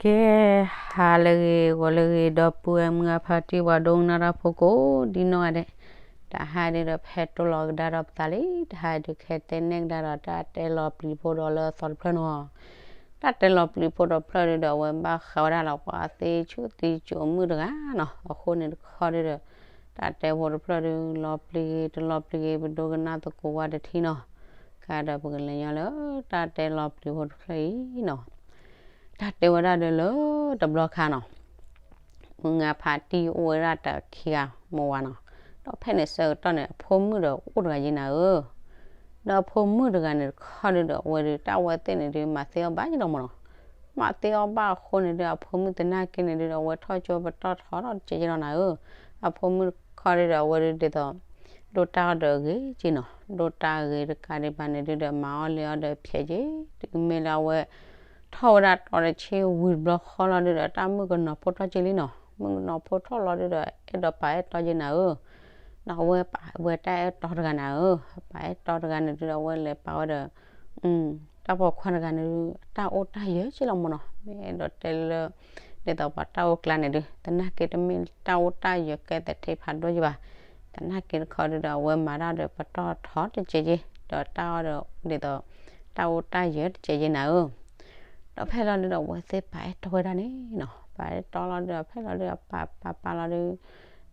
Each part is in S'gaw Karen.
ကဲ, ဟါလၢအဂ့ၤ ဂီၤလၢအဂ့ၤ ဒီပုၢ်ဝဲၢ်မုၢ်ဂၤဖါတံၢ် ပှၤဒိကနၣ်တၢ်ဖိကိးဒ်နီၢ်ဂၤဒဲး, တဟါဒုဒီး ဖဲတိၢ်လီၤကဒါဒီးပသးလံ, တဟါဒုခဲတဲနဲၣ်ကဒါဒီး တၢ်တဲလီၤပျံၤဖိဒီးလၢအသီတဖျၢၣ်နီၤ. တၢ်တဲလီၤပျံၤဖိတဖျၢၣ်ဒုဒီး အဝဲဘၣ်ဃးဝဲဒၣ်လီၤ ပှၤသ့ၣ်ဆူၣ်သံကၠိမုၣ်တဂၤနီၤ. အဃိန့ၣ်တခီဒုဒီး တၢ်တဲဖိတဖျၢၣ်ဒု လီၤပျံၤဂ့ၤ တလီၤပျံၤဂ့ၤ ပဒိကနၣ်သကိးဝဲတထံၣ်နီၤ. ကဒီးပကလဲၤညီလၢ တၢ်တဲလီၤပျံၤဖိတဖျၢၣ်အံၤနီၤ. တၢ်တဲဝဲဒၣ်ဒီးလၢတဘျီခါနီၤ, မုၢ်ဂၤဖါတံၢ်အိၣ်ဝဲဒၣ်တၢ်ခံဂၤမိၢ်ဝၤနီၤ. ဒီးဖဲန့ၣ်ဆၢကတီၢ်န့ၣ် အဖိမုၣ်ဒီးအိၣ်တဂၤယဲနၤဧၢ. ဒီးအဖိမုၣ်တဂၤန့ၣ်တခီဒုဒီး အဝဲဒု တၢ်ဝဲသ့ၣ်န့ၣ်ဒု မၤသ့အီၣ်ဘၣ်ယလီၤမၢ်နီၤ. မၤသ့အီၣ်ဘၣ်အဃိန့ၣ်ဒု အဖိမုၣ်သနာ်က့န့ၣ်ဒုဒီး အဝဲထီၣ်ကၠိပတီၢ်ထီထီၣ်တကဲကဲလီၤနၤဧၢ. အဖိမုၣ်တခီဒုဒီး အဝဲဒုဒ်သိး ဒိၣ်တၢ်အီၣ်ဒီးအဂ့ၤက့နီၤ. ဒိၣ်တၢ်အဂ့ၤတကးဒံးဘၣ်န့ၣ်ဒုဒီး မၤအီၣ်လဲၤအီၣ်ဒီးဖျဲးက့, တုၤမ့ၢ်လၢအဝဲ ထီၣ်ဝဲဒၣ်တီၤတဆံဝံၤတဘျီဃီလီၤဒုဒီး တၢ်မုၣ်ကနီၤဖိထီၣ်က့လံနီၤ. မုၣ်ကနီၤဖိထီၣ်လီၤဒုဒီး အဲၣ်ဒိးပာ်အဲၣ်တီက့နၤဧၢ. ဒီးအဝဲပာ်ဝဲတၢ်အဲၣ်တီတဂၤနၤဧၢ. ပာ်အဲၣ်တီတဂၤန့ၣ်ဒုဒီး အဝဲလဲၤပာ်ဝဲဒီး တၢ်ပိာ်ခွါတဂၤန့ၣ်ဒု တၢ်အိၣ်တၢ်ယၢၤက့လီၤမၢ်နီၤ. မ့ၢ်အဲၣ်ဒိးတဲလၢ ဒ်သိးပှၤတၢ်အိၣ်ကျါန့ၣ်ဒု သနာ်က့တမ့ၢ်တၢ်အိၣ်တၢ်ယၢၤကဲသထ့ဖးဒိၣ်ယံၤဘၣ်. သနာ်က့တခီဒုဒီး အဝဲမၤတၢ်ဒီးပတီၢ်ထီတကဲကဲ, ဒီးတၢ်အီၣ်ဒီးဒ်သိး တၢ်အိၣ်တၢ်ယၢၤတကဲကဲနၤဧၢ. ဒီးဖဲလီၤဒုဒီး အဝဲသ့ၣ်ပာ်အဲၣ်တီဝဲဒၣ်န့ၣ်နီၤ. ပာ်အဲၣ်တီလီၤဒုဒီး ဖဲလီၤဒုဒီး ပာ်ပာ်ပာ်လီၤဒု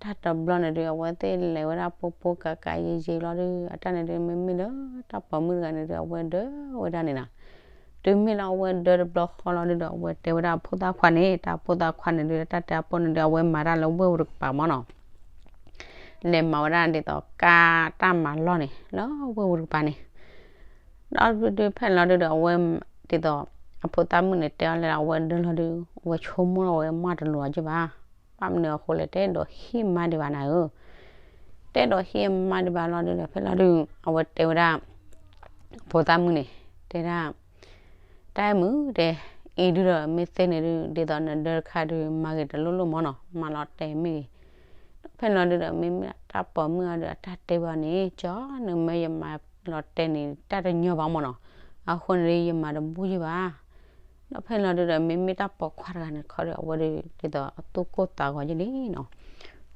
တၢ်တဘျီန့ၣ်ဒု အဝဲသ့ၣ်လဲၤဝဲဒၣ်ပိပိကးကးယံၤယံၤလီၤဒု အတၢ်န့ၣ်ဒု မ့မ့ၢ်လၢတၢ်ပိာ်မုၣ်တဂၤန့ၣ်ဒု အဝဲဒၢဝဲဒၣ်န့ၣ်နီၤ. တုၤမ့ၢ်လၢအဝဲဒၢတဘျီဃီလီၤဒုဒီး အဝဲတဲဝဲဒၣ်အဖိသၣ်ခွါန့ၣ်, တၢ်ဖိသၣ်ခွါန့ၣ်ဒု တၢ်တဲအပိၢ်န့ၣ်ဒု အဝဲမၤတၢ်လၢဝ့ၢ်ပူၤတကပၤမၢ်နီၤ. လဲၤမၤဝဲဒၣ်ဒ်သိးကါတၢ်မၤလီၢ်န့ၣ် လၢဝ့ၢ်ပူၤတကပၤန့ၣ်. ဒီးဒုဖဲန့ၣ်လီၤဒုဒီး အဝဲ ဒ်သိး အဖိသၣ်မုၣ်န့ၣ် တဲအီၤလၢ အဝဲဒၢလီၤဒု အဝဲဆိကမိၣ်လီၤဝဲမၢ်တလိၤအီၤက့ဘၣ်. ဘၣ်မနုၤအဃိလဲၣ် တအဲၣ်ဒိးဟ့ၣ်မါဒံးဘၣ်နၤဧၢ. တအဲၣ်ဒိးဟ့ၣ်မါဒံးဘၣ်လီၤဒုဒီး ဖဲလီၤဒု အဝဲတဲဝဲဒၣ် အဖိသၣ်မုၣ်န့ၣ် တဲဒၣ် တၢ်အဲၣ်မုၣ်တဲ, အံၤဒုဒီးမ့ၢ်သ့န့ၣ်ဒု ဒ်သိးနဒၢတခါဒု မၤဂ့ၤတလိၣ်လိၣ်မၢ်နီၤ, မၤလီၤတဲာ်မ့ၢ်ဂ့ၤ. ဒီးဖဲန့ၣ်လီၤဒုဒီး မ့မ့ၢ်တၢ်ပိာ်မုၣ်အီၤဒီး အတၢ်တဲဝဲအီၤန့ၣ် ကၠီ နမ့ၢ်ယမၤလီၤတဲာ်န့ၣ် တၢ်တညီဘၣ်မၢ်နီၤ, အဃိန့ၣ်ဒု ယမၤတဘူၣ်ယံၤဘၣ်. ဒီးဖဲန့ၣ်လီၤဒုဒီး မ့မ့ၢ်တၢ်ပိာ်ခွါတဂၤန့ၣ်တခီဒီး အဝဲဒု ဒ်သိးသူၣ်ကိၢ်သးဂီၤယံၤလံနီၤ.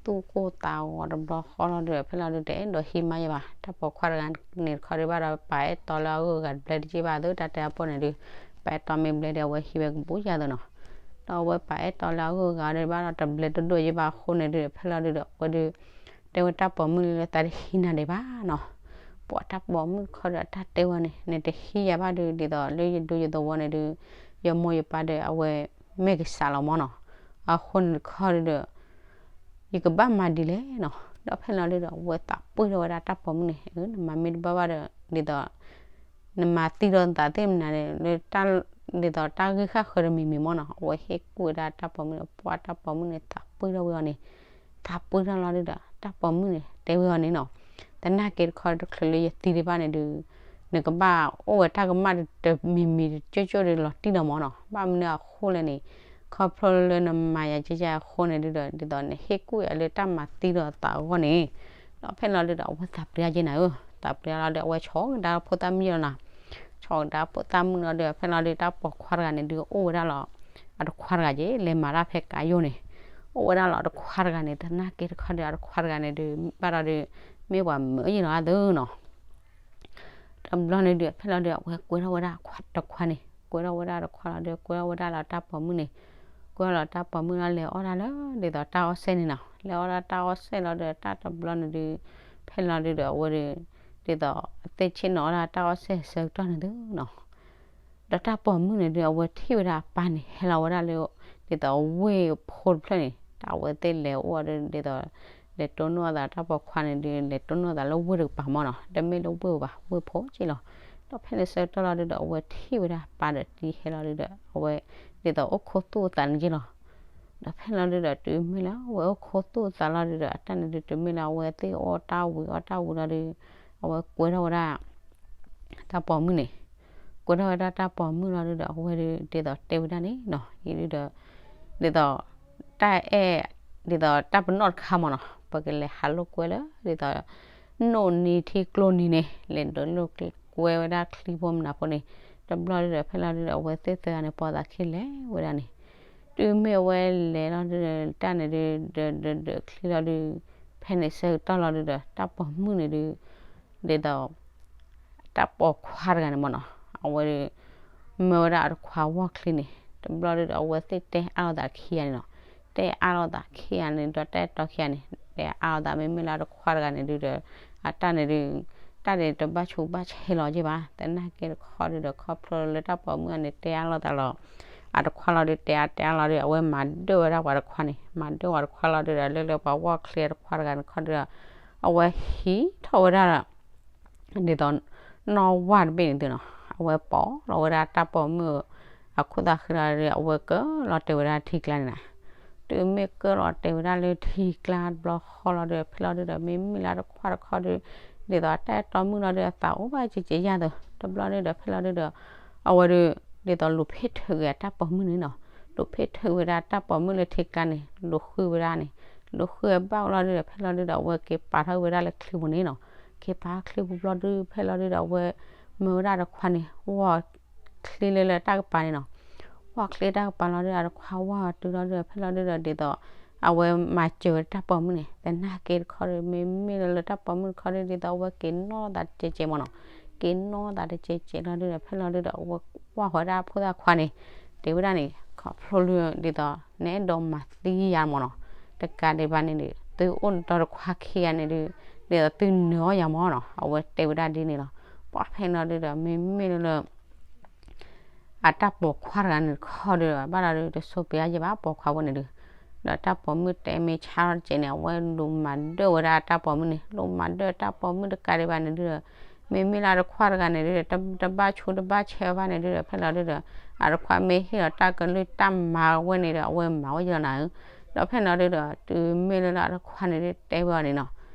သူၣ်ကိၢ်သးဂီၤတဘျီဃီလီၤဒုဒီး ဖဲလီၤဒု တအဲၣ်ဒိးဟ့ၣ်မါယံၤဘၣ်. တၢ်ပိာ်ခွါတဂၤန့ၣ်တခီဒု ဘၣ်ဒီးပာ်အဲၣ်တီလၢအဂုၤအဂၤတဘျဲတယံာ်ဘၣ်သု တၢ်တဲအပိၢ်န့ၣ်ဒု ပာ်အဲၣ်တီမ့ၢ်ဘျဲဒီး အဝဲဟံးဝဲကဘူးယၤသုနီၤ. ဒီးအဝဲပာ်အဲၣ်တီလၢအဂုၤအဂၤဒီး ဘၣ်ဒီးတဘျဲတဒိၣ်ယံၤဘၣ်အဃိန့ၣ်ဒု ဖဲလီၤဒုဒီး အဝဲဒု တဲဝဲတၢ်ပိာ်မုၣ်လၢ သးတဟံးနၤဒံးဘၣ်နီၤ. ပှၤတၢ်ပိာ်မုၣ်တခီဒီး အတၢ်တဲဝဲန့ၣ် နတဟံးယၤဘၣ်ဒု ဒ်သိးလၢယဒူယသဝီန့ၣ်ဒု ယမိၢ်ယပၢ်ဒီး အဝဲမ့ၢ်ကစးလီၤမၢ်နီၤ. အဃိန့ၣ်တခီဒုဒီး ယကဘၣ်မၤဒ်လဲၣ်နီၤ. ဒီးဖဲလီၤဒုဒီး အဝဲသးပှ့ၢ်ထီၣ်ဝဲဒၣ်တၢ်ပိာ်မုၣ်န့ၣ်, နမၤမ့ၢ်တဘၣ်ဘၣ်ဒီး ဒ်သိး နမၤသံဒီးသးသ့ၣ်မနုၤန့ၣ် လၢ ဒ်သိးတၢ်ဂ့ၢ်ဃၣ်ဃၢၤတမံၤမံၤမၢ်နီၤ. အဝဲဟ့ၣ်ကူၣ်ဝဲဒၣ်တၢ်ပိာ်မုၣ်န့ၣ် ပှၤတၢ်ပိာ်မုၣ်န့ၣ် သးပှ့ၢ်ထီၣ်ဝဲအီၤန့ၣ်, သးပှ့ၢ်ထီၣ်လီၤဒုဒီး တၢ်ပိာ်မုၣ်န့ၣ် တဲဝဲအီၤန့ၣ်နီၤ, သနာ်က့တခီတချုးလၢယသံဒံးဘၣ်န့ၣ်ဒု နကဘၣ်အိၣ်ဝဲတၢ်ကမၣ်တမံၤမံၤတကၠိၣ်ကၠိၣ်ဒုလီၤတံၢ်လီၤမၢ်နီၤ. ဘၣ်မနုၤအဃိလဲၣ်န့ၣ် ခီဖျိလၢနမၤယၤကဲကဲအဃိန့ၣ်ဒုဒီး ဒ်သိးနဟ့ၣ်ကူၣ်ယၤလၢတၢ်မၤသံဒီးသးအဂီၢ်န့ၣ်, ဒီးဖဲလီၤဒုဒီး အဝဲသးပှ့ၤအါက့နၤဧၢ, သးပှ့ၤအါလီၤဒီး အဝဲဆီၣ်ကဒါဖိသၣ်မုၣ်လီၤနီၤ. ဆီၣ်ကဒါဖိသၣ်မုၣ်လီၤဒီး ဖဲလီၤဒု တၢ်ပိာ်ခွါတဂၤန့ၣ်ဒု အိၣ်ဝဲဒၣ်လီၤ အတခွါတဂၤက့ လဲၤမၤတၢ်ဖဲကးယိၣ်န့ၣ်, အိၣ်ဝဲဒၣ်လီၤအတခွါတဂၤန့ၣ် သနာ်က့တခီဒီး အတခွါတဂၤန့ၣ်ဒု ဘၣ်ဒီးဒု မ့ၢ်ပှၤမုာ်ယံၤလီၤအါသုနီၤ. တဘျီန့ၣ်ဒုး ဖဲလီၤဒုး အဝဲကွဲထီၣ်ဝဲဒၣ်တခွါန့ၣ်, ကွဲထီၣ်ဝဲဒၣ်တခွါလီၤဒီး ကွဲထီၣ်ဝဲဒၣ်လၢတၢ်ပိာ်မုၣ်န့ၣ်, ကွဲထီၣ်လီၤတၢ်ပိာ်မုၣ်လီၤ လဲၤအီၣ်ဒၣ်လၢ ဒ်သိးတၢ်အီၣ်စဲၣ်န့ၣ်နီၤ, လဲၤအီၣ်ဒၣ်တၢ်အီၣ်စဲၣ်လီၤဒီး တၢ်တဘျီန့ၣ်ဒုး ဖဲလီၤဒုးဒီး အဝဲဒုး ဒ်သိး အသ့ၣ်ဆ့ၣ်နီၤအီၣ်ဒၣ်တၢ်အီၣ်စဲၣ်ဆၢကတီၢ်န့ၣ်သုနီၤ. ဒီးတၢ်ပိာ်မုၣ်န့ၣ်ဒုး အဝဲထံၣ်ဝဲဒၣ်အပၢ်န့ၣ် ဟဲလီၤဝဲဒၣ်လၢ ဒ်သိးဝ့ၢ်ဖိတဖျၢၣ်န့ၣ် တၢ်အဝဲသ့ၣ်လဲၤအိၣ်ဒီး ဒ်သိး လဲၤတိၢ်နီၣ်အသး တၢ်ပိာ်ခွါန့ၣ်ဒုး လဲၤတိၢ်နီၣ်အသးလၢဝ့ၢ်တကပၤမၢ်နီၤ, တမ့ၢ်လၢဝ့ၢ်ပူၤဘၣ် ဝ့ၢ်ဖိက့လီၤ. ဒီးဖဲန့ၣ်ဆၢကတီၢ်လီၤဒုးဒီး အဝဲထံၣ်ဝဲဒၣ်အပၢ်ဒီးတံၤဟဲလီၤဒုးဒီး အဝဲ ဒ်သိးအိၣ်ခိးသူၣ်အသးန့ၣ်က့လီၤ. ဒီးဖဲလီၤဒုးဒီး တုၤမ့ၢ်လၢအဝဲအိၣ်ခိးသူၣ်အသးလီၤဒုးဒီး အတၢ်န့ၣ်ဒုး တုၤမ့ၢ်လၢအဝဲသ့ၣ်အီၣ်တၢ်ဝံၤအီၣ်တၢ်ဝံၤလီၤဒုး အဝဲကွဲထီၣ်ဝဲဒၣ် တၢ်ပိာ်မုၣ်န့ၣ်, ကွဲထီၣ်ဝဲဒၣ်တၢ်ပိာ်မုၣ်လီၤဒုးဒီး အဝဲဒုး ဒ်သိးတဲဝဲဒၣ်န့ၣ်နီၤ, ယဒုးဒီး ဒ်သိး တၢ်အဲၣ် ဒ်သိးတၢ်ပနီၣ်တခါမၢ်နီၤ, ပကလဲၤဟးလိာ်ကွဲလၢ ဒ်သိး နိၣ်နံၤထံကျိနံၤန့ၣ် လဲၤဒုးလိာ်ကွဲဝဲဒၣ်ချံဖိမနုၤဖိန့ၣ်, တဘျီဒုးဒီး ဖဲလီၤဒုးဒီး အဝဲသ့ၣ်သၢဂၤန့ၣ် ပိာ်သးခံလဲၤဝဲဒၣ်န့ၣ် တုၤမ့ၢ်အဝဲလဲၤလီၤဒုးဒီး တၢ်န့ၣ်ဒုး ဒၢးဒၢးဒၢးချ့လီၤဒုး, ဖဲန့ၣ်ဆၢကတီၢ်လီၤဒုးဒီး တၢ်ပိာ်မုၣ်န့ၣ်ဒုး ဒ်သိး တၢ်ပိာ်ခွါတဂၤန့ၣ်မ့ၢ်နီၤ, အဝဲဒုး မၢဝဲဒၣ်အတခွါဝီၢ်ချ့န့ၣ် တဘျီဒုးဒီး အဝဲသ့ၣ်တဲအါလိာ်သးခံဂၤန့ၣ်နီၤ, တဲအါလိာ်သးခံဂၤန့ၣ်ဒီး တၢ်အဲၣ်တီခံဂၤန့ၣ် တဲအါလိာ်သး မ့မ့ၢ်လၢအတခွါတဂၤန့ၣ်ဒုးဒီး အတၢ်န့ၣ်ဒုး တၢ်ဒုးတဘၣ်ဆူးဘၣ်ဆဲးလီၤက့ဘၣ်, သနာ်က့တခီဒုးဒီး ခီဖျိလၢတၢ်ပိာ်မုၣ်အန့ၣ် တဲအါလိာ်သးလီၤ, အတခွါလီၤဒုး တဲအါတဲအါလီၤဒုး အဝဲမၤဒၢၣ်ဝဲဒၣ်ပှၤတခွါန့ၣ်, မၤဒၢၣ်ပှၤတခွါလီၤဒုးဒီး လၢလၢပှၤဝီၢ်ချ့အတခွါတဂၤန့ၣ်ခီဒုးဒီး အဝဲဟံးထီၣ်ဝဲဒၣ် ဒ်သိး နီၢ်ဝၢ်တဘ့ၣ်န့ၣ်သုနီၤ, အဝဲပိာ်လီၤဝဲဒၣ်တၢ်ပိာ်မုၣ်အခိၣ်သးဃံလီၤဒုး အဝဲကၢၢ်လီၤတဲာ်ဝဲဒၣ်ထံကျါန့ၣ်နီၤ, တုၤမ့ၢ်ကၢၢ်လီၤတဲာ်ဝဲဒၣ်လၢထံကျါတဘျီဃီလီၤဒုး ဖဲလီၤဒုးဒီး မ့မ့ၢ်လၢအတခွါတခီဒုး ဒ်သိးတၢ်အဲၣ်တီမုၣ်လီၤဒုး အသးအိၣ်ဘၣ်ကဲကဲယၢ်သိး တဘျီဒုးဒီး ဖဲလီၤဒုးဒီး အဝဲဒုး ဒ်သိးလူၤဖ့ၣ်ထုးက့ၤအတၢ်ပိာ်မုၣ်န့ၣ်နီၤ, လူၤဖ့ၣ်ထုးဝဲဒၣ်တၢ်ပိာ်မုၣ်လၢထံကျါန့ၣ် လူၤဃုဝဲဒၣ်န့ၣ်, လူၤဃုဘၣ်လီၤဒုးဒီး ဖဲလီၤဒုးဒီး အဝဲက့ၤပာ်ထီၣ်ဝဲဒၣ်လၢချံပူၤန့ၣ်နီၤ, က့ၤပာ်ချံပူၤဘျီဒုး ဖဲလီၤဒုးဒီး အဝဲမၢဝဲဒၣ်တခွါန့ၣ် ဝီၢ်ချ့လၢလၢတၢ်ကပၤန့ၣ်နီၤ, ဝီၢ်ချ့တၢ်ကပၤလီၤဒုး အတခွါဝီၢ်တုၤလီၤဒုး ဖဲလီၤဒုးဒီး ဒ်သိး အဝဲမၤစၢၤဝဲတၢ်ပိာ်မုၣ်န့ၣ် သနာ်က့တခီဒုး မ့မ့ၢ်လၢလၢတၢ်ပိာ်မုၣ်တခီဒုး ဒ်သိးအဝဲက့ၤနီၣ်သးတကဲးကဲးမ့ၢ်နီၤ, က့ၤနီၣ်သးတကဲးကဲးလီၤဒုးဒီး ဖဲလီၤဒုးဒီး အဝဲကွၢ်ဃီဒၣ်ဖိသၣ်ခွါန့ၣ် တဲဝဲဒၣ်န့ၣ် ခီဖျိလၢ ဒ်သိး နအဲၣ်ဒိးမၤသံယၤမ့ၢ်နီၤ, တကးဒံးဘၣ်န့ၣ်ဒုး သုအိၣ်ဒီးတခွါခံဂၤန့ၣ်ဒုး ဒ်သိးသုနၢၤအီၣ်ယၤမ့ၢ်နီၤ, အဝဲတဲဝဲဒၣ်ဒ်န့ၣ်လီၤ, ပှၤဖဲလီၤဒုးဒီး မ့မ့ၢ်လၢ အတၢ်ပိာ်ခွါတဂၤန့ၣ်တခီဒုး ဘၣ်လီၤဒုး တဆိးပၢၤယဲၢ်ဘၣ်ပိာ်ခွါဖိန့ၣ်ဒုး, ဒီးတၢ်ပိာ်မုၣ်တဲမ့ၢ်ဆါထီၣ်တကဲးန့ၣ် အဝဲလူၤမၤဒၢၣ်ဝဲဒၣ်တၢ်ပိာ်မုၣ်န့ၣ် လူၤမၤဒၢၣ်တၢ်ပိာ်မုၣ်တကးဒံးဘၣ်န့ၣ်ဒုးဒီး မ့မ့ၢ်လၢအတခွါတဂၤန့ၣ်ဒုးဒီး တဘၣ်ဆူးတဘၣ်ဆဲးဘၣ်န့ၣ်ဒုးဒီး ဖဲလီၤဒုးဒီး အတခွါမ့ၢ်ဟ့ၣ်လီၤတၢ်ကလုၢ်တၢ်မၤဝဲန့ၣ်ဒီး အဝဲမၤဝဲယလီၤနၤဧၢ, ဒီးဖဲလီၤဒုးဒီး တုၤမ့ၢ်လၢလၢအတခွါန့ၣ်ဒုးတဲဝဲအီၤန့ၣ်နီၤ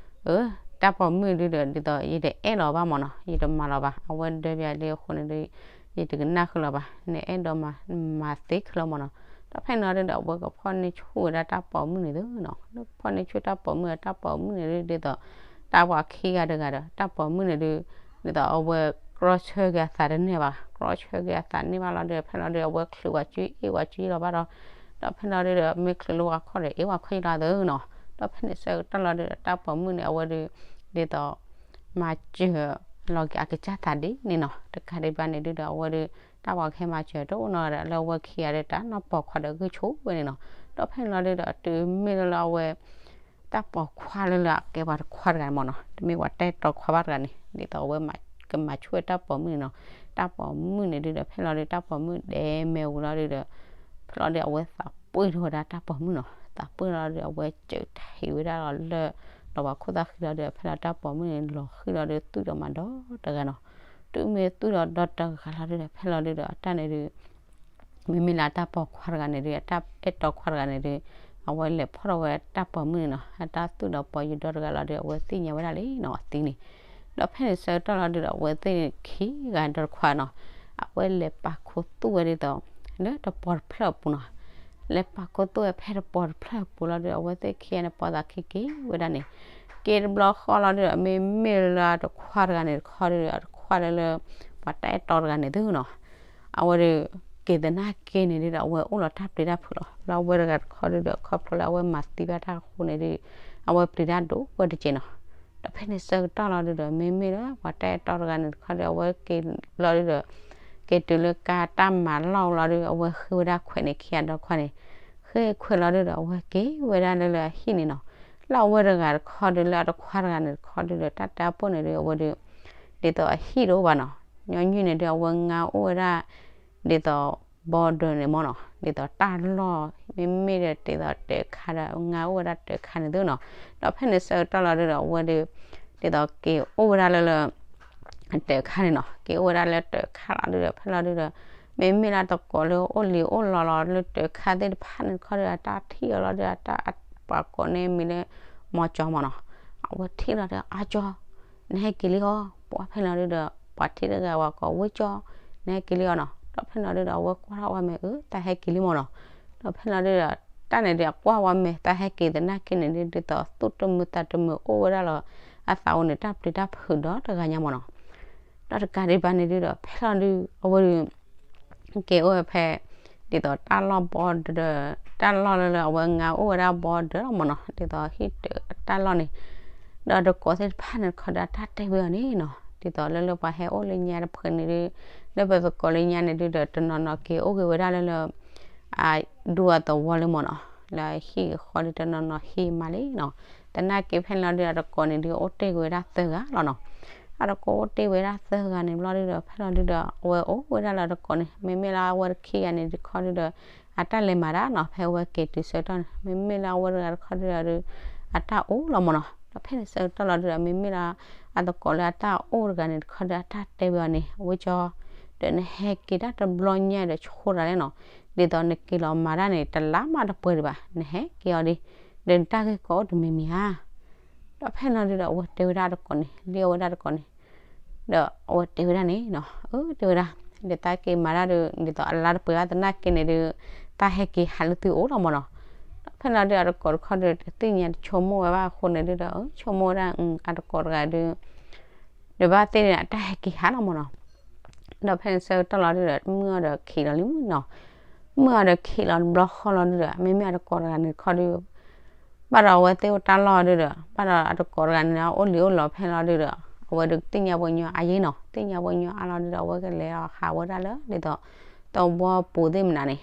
အၢ တၢ်ပိာ်မုၣ်ဒုးဒီး ဒ်သိးယတအဲၣ်လီၤဘၣ်မ့ၢ်နီၤ, ယတမၤလီၤဘၣ်, အဝဲဒၢပယၤလံအဃိန့ၣ်ဒုး ယတကနၣ်ဃုာ်လီၤဘၣ်, နအဲၣ်ဒိးမၤ မၤသ့ခဲလၢာ်မ့ၢ်နီၤ, ဒီးဖဲန့ၣ်ဒုးဒီး အဝဲကဖီၣ်န့ၢ်ဆူၣ်ဝဲဒၣ်တၢ်ပိာ်မုၣ်န့ၣ်သုနီၤ, လၢကဖီၣ်န့ၢ်ဆူၣ်တၢ်ပိာ်မုၣ်န့ၣ်ဒုး ဒ်သိး တၢ်ပှၤခံဂၤတဂၤဒီး တၢ်ပိာ်မုၣ်န့ၣ်ဒုး ဒ်သိးအဝဲကြီဆၢက့ၤအသးတန့ၢ်ဘၣ်, ကြီဆၢက့ၤအသးန့ၢ်ဘၣ်လီၤဒုး ဖဲလီၤဒုး အဝဲချုးဝဲစုအ့ၣ်ဝဲစုလီၤဘၣ်ဒီး ဒီးဖဲလီၤဒုးဒီး မ့ၢ်ချုးလၢဝဲခီၣ်ဒီး အ့ၣ်ဝဲခီၣ်လီၤသုနီၤ, ဒီးဖဲန့ၣ်ဆၢကတီၢ်လီၤဒုးဒီး တၢ်ပိာ်မုၣ်န့ၣ် အဝဲဒုး ဒ်သိး မၤစၢၤလီၤက့ၤအကစၢ်သးဒ်န့ၣ်နီၤ, တကးဒံးဘၣ်န့ၣ်ဒုးဒီး အဝဲဒုး တၢ်ပှၤကဟဲမၤစၢၤတအိၣ်နီတဂၤဒီး လၢအဝဲခံဂၤဒီး တၢ်နီၢ်ပိာ်ခွါဒီးဂုၢ်ဆူၣ်ဝဲန့ၣ်နီၤ, ဒီးဖဲန့ၣ်လီၤဒုးဒီး တုၤမ့ၢ်လၢလၢအဝဲ တၢ်ပိာ်ခွါလၢလၢအကဲပှၤတခွါတဂၤန့ၣ်မ့ၢ်နီၤ, တမ့ၢ်ပှၤတၢ်အဲၣ်တီခွါဘၣ်တဂၤန့ၣ် ဒ်သိးအဝဲကမၤဆူၣ်ဝဲတၢ်ပိာ်မုၣ်န့ၣ်နီၤ, တၢ်ပိာ်မုၣ်န့ၣ်ဒုးဒီး ဖဲလီၤဒုး တၢ်ပိာ်မုၣ်ဒဲမဲာ်ဝံၤလီၤဒုးဒီး ဖဲလီၤဒုးအဝဲသးပှ့ၢ်ထီၣ်ဝဲဒၣ်တၢ်ပိာ်မုၣ်နီၤ, သးပှ့ၢ်လီၤဒုး အဝဲစၢးထံးဝဲဒၣ်လီၤလၢ ဒီးပှၤခိၣ်သၣ်ဃံလီၤဒုး ဖဲလီၤတၢ်ပိာ်မုၣ်န့ၣ် လီၤဃံလီၤဒုး သူၣ်ဒီးမၤဒီတဂၤနီၤ, တုၤမ့ၢ်သူၣ်ဒီးဒီတဂၤလီၤဒုးဒီး ဖဲလီၤဒုးဒီး အတၢ်န့ၣ်ဒုး မ့မ့ၢ်လၢအတၢ်ပိာ်ခွါတဂၤန့ၣ်ဒုး အတၢ်အဲၣ်တီခွါတဂၤန့ၣ်ဒုး အဝဲလဲၤဖီၣ်ထီၣ်ဝဲတၢ်ပိာ်မုၣ်န့ၣ်နီၤ, အတၢ်သူၣ်ဒီးပိာ်ယူၤဒီတဂၤလီၤဒုး အဝဲသ့ၣ်ညါဝဲဒၣ်လံနီၤ အသံန့ၣ်, ဒီးဖဲန့ၣ်ဆၢကတီၢ်လီၤဒုးဒီး အဝဲသ့ၣ်ခံဂၤဒီတခွါနီၤ, အဝဲလဲၤပာ်ခူသူၣ်ဝဲဒ်သိး လၢတပီၤတဖျၢၣ်အပူၤနီၤ, လဲၤပာ်ခူသူၣ်ဝဲဖဲတပီၤတဖျၢၣ်အပူၤလီၤဒုး အဝဲသ့ၣ်ခံဂၤန့ၣ် ပိာ်သးခံက့ၤဝဲဒၣ်န့ၣ်, က့ၤတဘျီဃီလီၤဒုးဒီး မ့မ့ၢ်လၢအတခွါတဂၤန့ၣ်တခီဒုးဒီး အတခွါလၢလၢ ပှၤတၢ်အဲၣ်တီတဂၤန့ၣ်သုနီၤ, အဝဲဒုး က့ၤသနာ်က့န့ၣ်ဒုးဒီး အဝဲအိၣ်လီၤတၢ်ပျံၤတၢ်ဖုးလီၤ, လၢအဝဲတဂၤတခီဒုးဒီး ခီဖျိလၢအဝဲမၤသံဘၣ်တၢ်အဃိန့ၣ်ဒုး အဝဲပျံၤတၢ်ဒိၣ်ဝဲတက့ၢ်နီၤ, ဒီးဖဲန့ၣ်ဆၢကတီၢ်လီၤဒုးဒီး မ့မ့ၢ်လၢပှၤတၢ်အဲၣ်တီတဂၤန့ၣ်တခီဒီး အဝဲက့ၤလီၤဒုးဒီး က့ၤတုၤလၢကါတၢ်မၤလီၢ်လီၤဒုး အဝဲဃ့ဝဲဒၣ်ခွဲးန့ၣ် ခံဂၤဒီခွါန့ၣ်, ဃ့ခွဲးလီၤဒုးဒီး အဝဲက့ၤဝဲဒၣ်လၢလၢအဟံၣ်န့ၣ်နီၤ, လၢအဝဲတဂၤတခီဒုး လၢအတခွါတဂၤန့ၣ်တခီဒုးဒီး တၢ်တၢ်ပိၢ်န့ၣ်ဒုး အဝဲဒုး ဒ်သိးအဟံၣ်တအိၣ်ဘၣ်နီၤ, ညီနုၢ်န့ၣ်ဒုး အဝဲငါအိၣ်ဝဲဒၣ် ဒ်သိး border န့ၣ်မ့ၢ်နီၤ, ဒ်သိးတၢ်လီၢ် မ့မ့ၢ်ဒီးဒ်သိးတၢးခါဒီး ငါအိၣ်ဝဲဒၣ်တၢးခါန့ၣ်သုနီၤ, ဒီးဖဲန့ၣ်ဆၢကတီၢ်လီၤဒုးဒီး အဝဲဒုး ဒ်သိးက့ၤအိၣ်ဝဲဒၣ်လၢလၢ တၢးခါန့ၣ်နီၤ, က့ၤအိၣ်ဝဲဒၣ်လၢတၢးခါလီၤဒုးဒီး ဖဲလီၤဒုးဒီး မ့မ့ၢ်လၢတကိးလၢအိၣ်လံၤအိၣ်လီၤလီၤလၢတၢးခါသ့ၣ်တဖၣ်န့ၣ်တခီဒီး အတၢ်ထံၣ်အီၤလီၤဒုး အတၢ်ပှၤကိးန့ၣ်မံၤလၢ မီၤကၠီမ့ၢ်နီၤ, အဝဲထံၣ်လီၤဒီး အါကၠီ နဟဲက့ၤလံအီၤ ပှၤဖဲလီၤဒုးဒီး ပှၤထံၣ်တဂၤဝဲကိး ဝ့ၢ်ကၠီ နဟဲက့ၤလံအီၤနီၤ, ဒီးဖဲလီၤဒုးဒီး အဝဲကွၢ်ထီၣ်ဝဲမဲာ် အၢ တၢ်ဟဲက့ၤလံမ့ၢ်နီၤ, ဒီးဖဲလီၤဒုးဒီး တၢ်န့ၣ်ဒုး အကွၢ်ဝဲမဲာ် တၢ်ဟဲက့ၤသနာ်က့န့ၣ်ဒုး ဒ်သိးသူၣ်တမုာ်သးတမုာ်အိၣ်ဝဲဒၣ်လီၤ, အသးအိၣ်န့ၣ် တၢ်ပျံၤတၢ်ဖုးဒီတဂၤညါမ့ၢ်နီၤ, ဒီးတကးဒံးဘၣ်န့ၣ်ဒုးဒီး ဖဲလီၤဒုး အဝဲဒုး က့ၤအိၣ်ဝဲဖဲ ဒ်သိးတၢ်လီၢ်ဘီဒၢ, တၢ်လီၢ်လၢလၢအဝဲငါအိၣ်ဝဲဒၣ်ဘီဒၢလီၤမၢ်နီၤ, ဒ်သိးဟံၣ်တၢ်တၢ်လီၢ်န့ၣ်, ဒီးတကိးသ့ၣ်တဖၣ်န့ၣ်တခီဒီးအတၢ်တဲဝဲအီၤန့ၣ်နီၤ, ဒ်သိးလၢလၢပှၤဟဲအိၣ်လၢညါတဖုန့ၣ်ဒုး, လၢပသကိးလၢညါန့ၣ်ဒုးဒီးတနီၤနီၤက့ၤအိၣ်က့ၤဝဲဒၣ်လၢလၢ အဒူအသဝီလၢမၢ်နီၤ, လၢဟံၣ်အဃီဒုးတနီၤနီၤဟံၣ်မးလံနီၤ, သနာ်က့ဖဲလီၤဒုးအတကိးန့ၣ်ဒုးအိၣ်တ့ၢ်က့ၤဝဲဒၣ်သၢဂၤလီၤနီၤ, အတကိးအိၣ်တ့ၢ်ဝဲဒၣ်သၢဂၤန့ၣ်ဘျီဒုးဒီး ဖဲလီၤဒုးဒီး အဝဲအိၣ်ဝဲဒၣ်လၢအတကိးန့ၣ် မ့မ့ၢ်လၢအဝဲတခီဂၤန့ၣ်တခီဒုးဒီး အတၢ်လဲၤမၤတၢ်နီၤ, ဖဲအဝဲက့ၤတုၤဆၢကတီၢ်န့ၣ် မ့မ့ၢ်လၢအဝဲတဂၤတခီဒုးဒီး အတၢ်အိၣ်လီၤမၢ်နီၤ, ဒီးဖဲန့ၣ်ဆၢကတီၢ်လီၤဒုးဒီး မ့မ့ၢ်လၢ အသကိးလၢအတၢ်အိၣ်တဂၤန့ၣ်တခီဒီးအတၢ်တဲဝဲအီၤန့ၣ် အဝဲကၠီ, ဒီးနဟဲက့ၤတၢ်တဘျီညါဒီးဆိတၢ်လဲၣ်နီၤ, ဒ်သိးနက့ၤလီၤမၤတၢ်န့ၣ် တလါမးတပှဲၤဒံးဘၣ်, နဟဲက့ၤအီၤဒီး, ဒီးနတၢ်ဂ့ၢ်ကီအိၣ်တမံၤမံၤဧါ. ဒီးဖဲလီၤဒုးဒီးအဝဲတဲဝဲဒၣ်တကိးန့ၣ် လံအဝဲဒၣ်တကိးန့ၣ် ဒီးအဝဲတဲဝဲဒၣ်န့ၣ်နီၤ, အၢ တဲဝဲဒၣ်, ဒ်တၢ်က့ၤမၤတၢ်ဒီး ဒ်သိးအလါတပှဲၤဘၣ်သနာ်က့န့ၣ်ဒုး တၢ်ဟဲက့ၤဟးလၢသုအိၣ်လီၤမၢ်နီၤ, ဒီးဖဲလီၤဒုးအတကိးတခီဒီး တသ့ၣ်ညါတဆိကမိၣ်ဝဲဘၣ်အဃိန့ၣ်ဒုးဒီး အၢ ဆိကမိၣ်ဝဲဒၣ် အတကိးတဂၤဒုး ဒီးဘၣ်သ့ၣ်န့ၣ် အတၢ်ဟဲက့ၤဟးလီၤမၢ်နီၤ, ဒီးဖဲန့ၣ်ဆၢကတီၢ်လီၤဒုးဒီး မုၢ်အီၤဒီးခံးလီၤလံနီၤ, မုၢ်အီၤဒီးခံးလီၤတဘျီဃီလီၤဒုးဒီး မ့မ့ၢ်အတကိးတဂၤန့ၣ်တခီဒီး ဘၣ်ဒီးအဝဲသ့ၣ်အိၣ်တၢ်လီၢ်ဒုးဒီး ဘၣ်ဒီးအတကိးတဂၤန့ၣ် အိၣ်လံၤအိၣ်လီၤဖဲလီၤဒုးဒီး အဝဲဒုးသ့ၣ်ညါပှၤကညီအါယ့ၣ်နီၤ, သ့ၣ်ညါပှၤကညီအါလီၤဒုးဒီး အဝဲကလဲၤအီၤဟးဝဲဒၣ်လၢ ဒ်သိး သဝီပူၤသ့ၣ်မနုၤန့ၣ်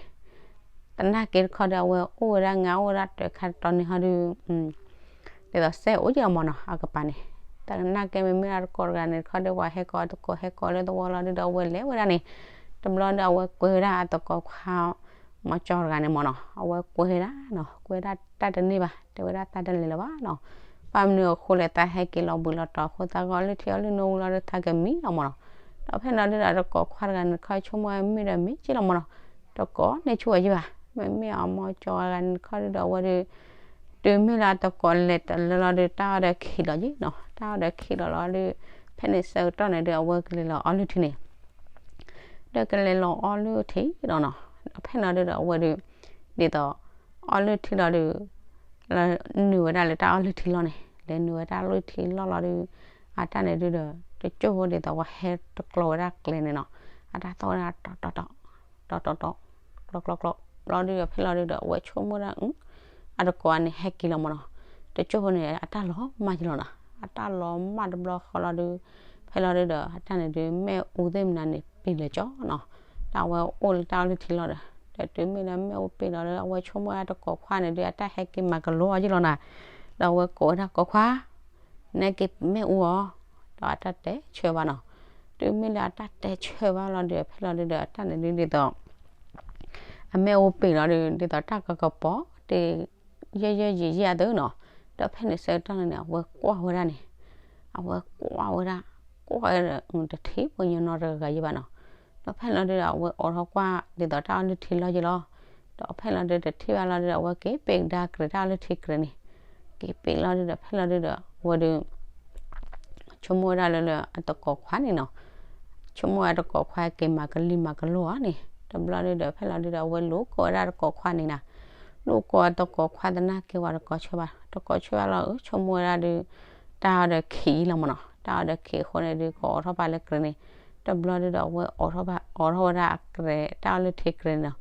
သနာ်က့တခီဒီး အဝဲအိၣ်ဝဲဒၣ်ငါအိၣ်ဝဲဒၣ်တၢ်ခါတတီၤန့ၣ်ဟီဒုး ဒ်သိးစဲအိၣ်ယဲၢ်မၢ်နီၤ အကပၤန့ၣ်, တၢ်သနာ်က့မ့မ့ၢ်လၢအတကိးတဂၤန့ၣ်တခီဒီး ပှၤဟဲကိးအတကိးဟဲကိးလၢသဝီလီၤဒုးဒီး အဝဲလဲၤဝဲဒၣ်န့ၣ်, တဘျီဒီးအဝဲကွဲဝဲဒၣ်အသကိးခွါ မီၤကၠီတဂၤန့ၣ်မၢ်နီၤ, အဝဲကွဲဝဲဒၣ်နီၤ, ကွဲဝဲဒၣ်တၢ်တန့ၢ်ဘၣ်, တဲဝဲဒၣ်တၢ်တလဲၤလၢၤဘၣ်နီၤ, ဘၣ်မနုၤအဃိလဲၣ် သးဟဲက့ၤလီၤဘှံးလီၤတီၤအဃိ သးကအီလုၢ်ထံအီလုၢ်နိဝံၤလီၤဒီး သးကမံလီၤမၢ်နီၤ, ဒီးဖဲလီၤဒုးဒီး အတကိးခွါတဂၤန့ၣ်တခီ ဆိကမိၣ်မ့ၢ်ဒီးမ့ၢ်က့လီၤမၢ်နီၤ, တကိးန့ၣ်ဆိဝဲယံၤဘၣ်, မ့မ့ၢ်အမီၤကၠီတဂၤန့ၣ်တခီဒုးဒီး အဝဲဒုး တုၤမ့ၢ်လၢအတကိးလဲၤတလၢလီၤဒုး တၢ်အီၣ်ဒီးခံးလီၤယံၤနီၤ, တၢ်အီၣ်ဒီးခံးလီၤလီၤဒုး ဖဲန့ၣ်ဆၢကတီၢ်န့ၣ်ဒုး အဝဲကလဲၤလီၤအီလုၢ်ထံန့ၣ် ဒီးကလဲၤလီၤအီလုၢ်ထံလီၤနီၤ, ဒီးဖဲလီၤဒုးဒီး အဝဲဒုး ဒ်သိး အီလုၢ်ထံလီၤဒုး နုာ်ဝဲဒၣ်လၢတၢ်အီလုၢ်ထံလီၢ်န့ၣ် လဲၤနုာ်ဝဲတၢ်အီလုၢ်ထံလီၢ်လီၤဒုး အတၢ်န့ၣ်ဒုးဒီး တကၠိၢ်ဖိဒ်သိးပှၤဟဲတကျီဝဲဒၣ်ကျဲန့ၣ်နီၤ, အတၢ်သီၣ်ဝဲဒၣ်တီတီတီ တီတီတီ ကျီကျီကျီ လီၤဒုးဒီး ဖဲလီၤဒုးဒီး အဝဲဆိကမိၣ်ဒၣ် အတကိးန့ၣ်ဟဲက့ၤလီၤမၢ်နီၤ, တကၠိၢ်ဖိန့ၣ် အတၢ်လီၤမၢ်ယလီၤနီၤ, အတၢ်လီၤမၢ်တဘျီဃီလီၤဒုး ဖဲလီၤဒုးဒီး အတၢ်န့ၣ်ဒုး မ့ၣ်အူသ့ၣ်မနုၤန့ၣ် ပ့ၤလၢာ်ကၠီနီၤ, ဒီးအဝဲအိၣ်လၢတၢ်အီလုၢ်ထံလီၢ်ဒီး ဒီးတုၤမ့ၢ်လၢမ့ၣ်အူပ့ၤလီၤဒီး အဝဲဆိကမိၣ်ဝဲဒၣ်တကိးခွါန့ၣ်ဒုး အတၢ်ဟဲက့ၤမၤကလိအီၤယလီၤနီၤ, ဒီးအဝဲကိးဝဲဒၣ်ကိးခွါ နဲက့ၤမ့ၣ်အူအီၤ, ဒီးအတၢ်တဲဆၢဘၣ်နီၤ, တုၤမ့ၢ်လၢအတၢ်တဲဆၢဘၣ်လီၤဒုး ဖဲလီၤဒုးဒီး အတၢ်န့ၣ်ဒုးဒ်သိး အမ့ၣ်အူပ့ၤလီၤဒုး ဒ်သိးတၢ်ကကပီၤ တ့ၢ် ယဲၢ်ယဲၢ်ယံာ်ယံာ်အသိးနီၤ, ဒီးဖဲန့ၣ်ဆၢကတီၢ်န့ၣ် အဝဲကွၢ်ဝဲဒၣ်န့ၣ်, အဝဲကွၢ်ဝဲဒၣ်, ကွၢ်ဝဲဒၣ် တထံၣ်ပှၤကညီနီတဂၤယံၤဘၣ်နီၤ, ဒီးဖဲလီၤဒုးဒီး အဝဲအိးထီၣ်ကွၢ်ဒ်သိးတၢ်အီလုၢ်ထံလီၢ်ယံၤလီၤ, ဒီးဖဲလီၤဒုးတထံၣ်ဘၣ်လီၤဒုးဒီး အဝဲက့ၤပ့ၤကဒါကြဲးတၢ်အီလုၢ်ထံကြဲးန့ၣ်, က့ၤပ့ၤလီၤဒုးဒီး ဖဲလီၤဒုးဒီး အဝဲဒုး ဆိကမိၣ်ဝဲဒၣ်လၢလၢအတကိးခွါန့ၣ်နီၤ, ဆိကမိၣ်ဝဲအတကိးခွါက့ၤမၤကလံၤမၤကလိအီၤန့ၣ်, တဘျီဒုးဒီး ဖဲလီၤဒုးဒီး အဝဲလူၤကိးဝဲဒၣ်တကိးခွါန့ၣ်နီၤ, လူၤကိးအတကိးခွါသနာ်က့ဝဲတကိးဆၢဘၣ်, တကိးဆၢဘၣ်လီၤ အၢ ဆိကမိၣ်ဝဲဒၣ်ဒုး တၢ်အီၣ်ဒီးခံးယံၤလီၤမၢ်နီၤ, တၢ်အီၣ်ဒီးခံးအဃိန့ၣ်ဒုး ကအိးထီၣ်ပာ်လၢကြဲးန့ၣ်, တဘျီဒုးဒီး အဝဲအိးထီၣ်ဘၣ် အိးထီၣ်ဝဲဒၣ်အကြဲး တၢ်အီလုၢ်ထံကြဲးန့ၣ်နီၤ,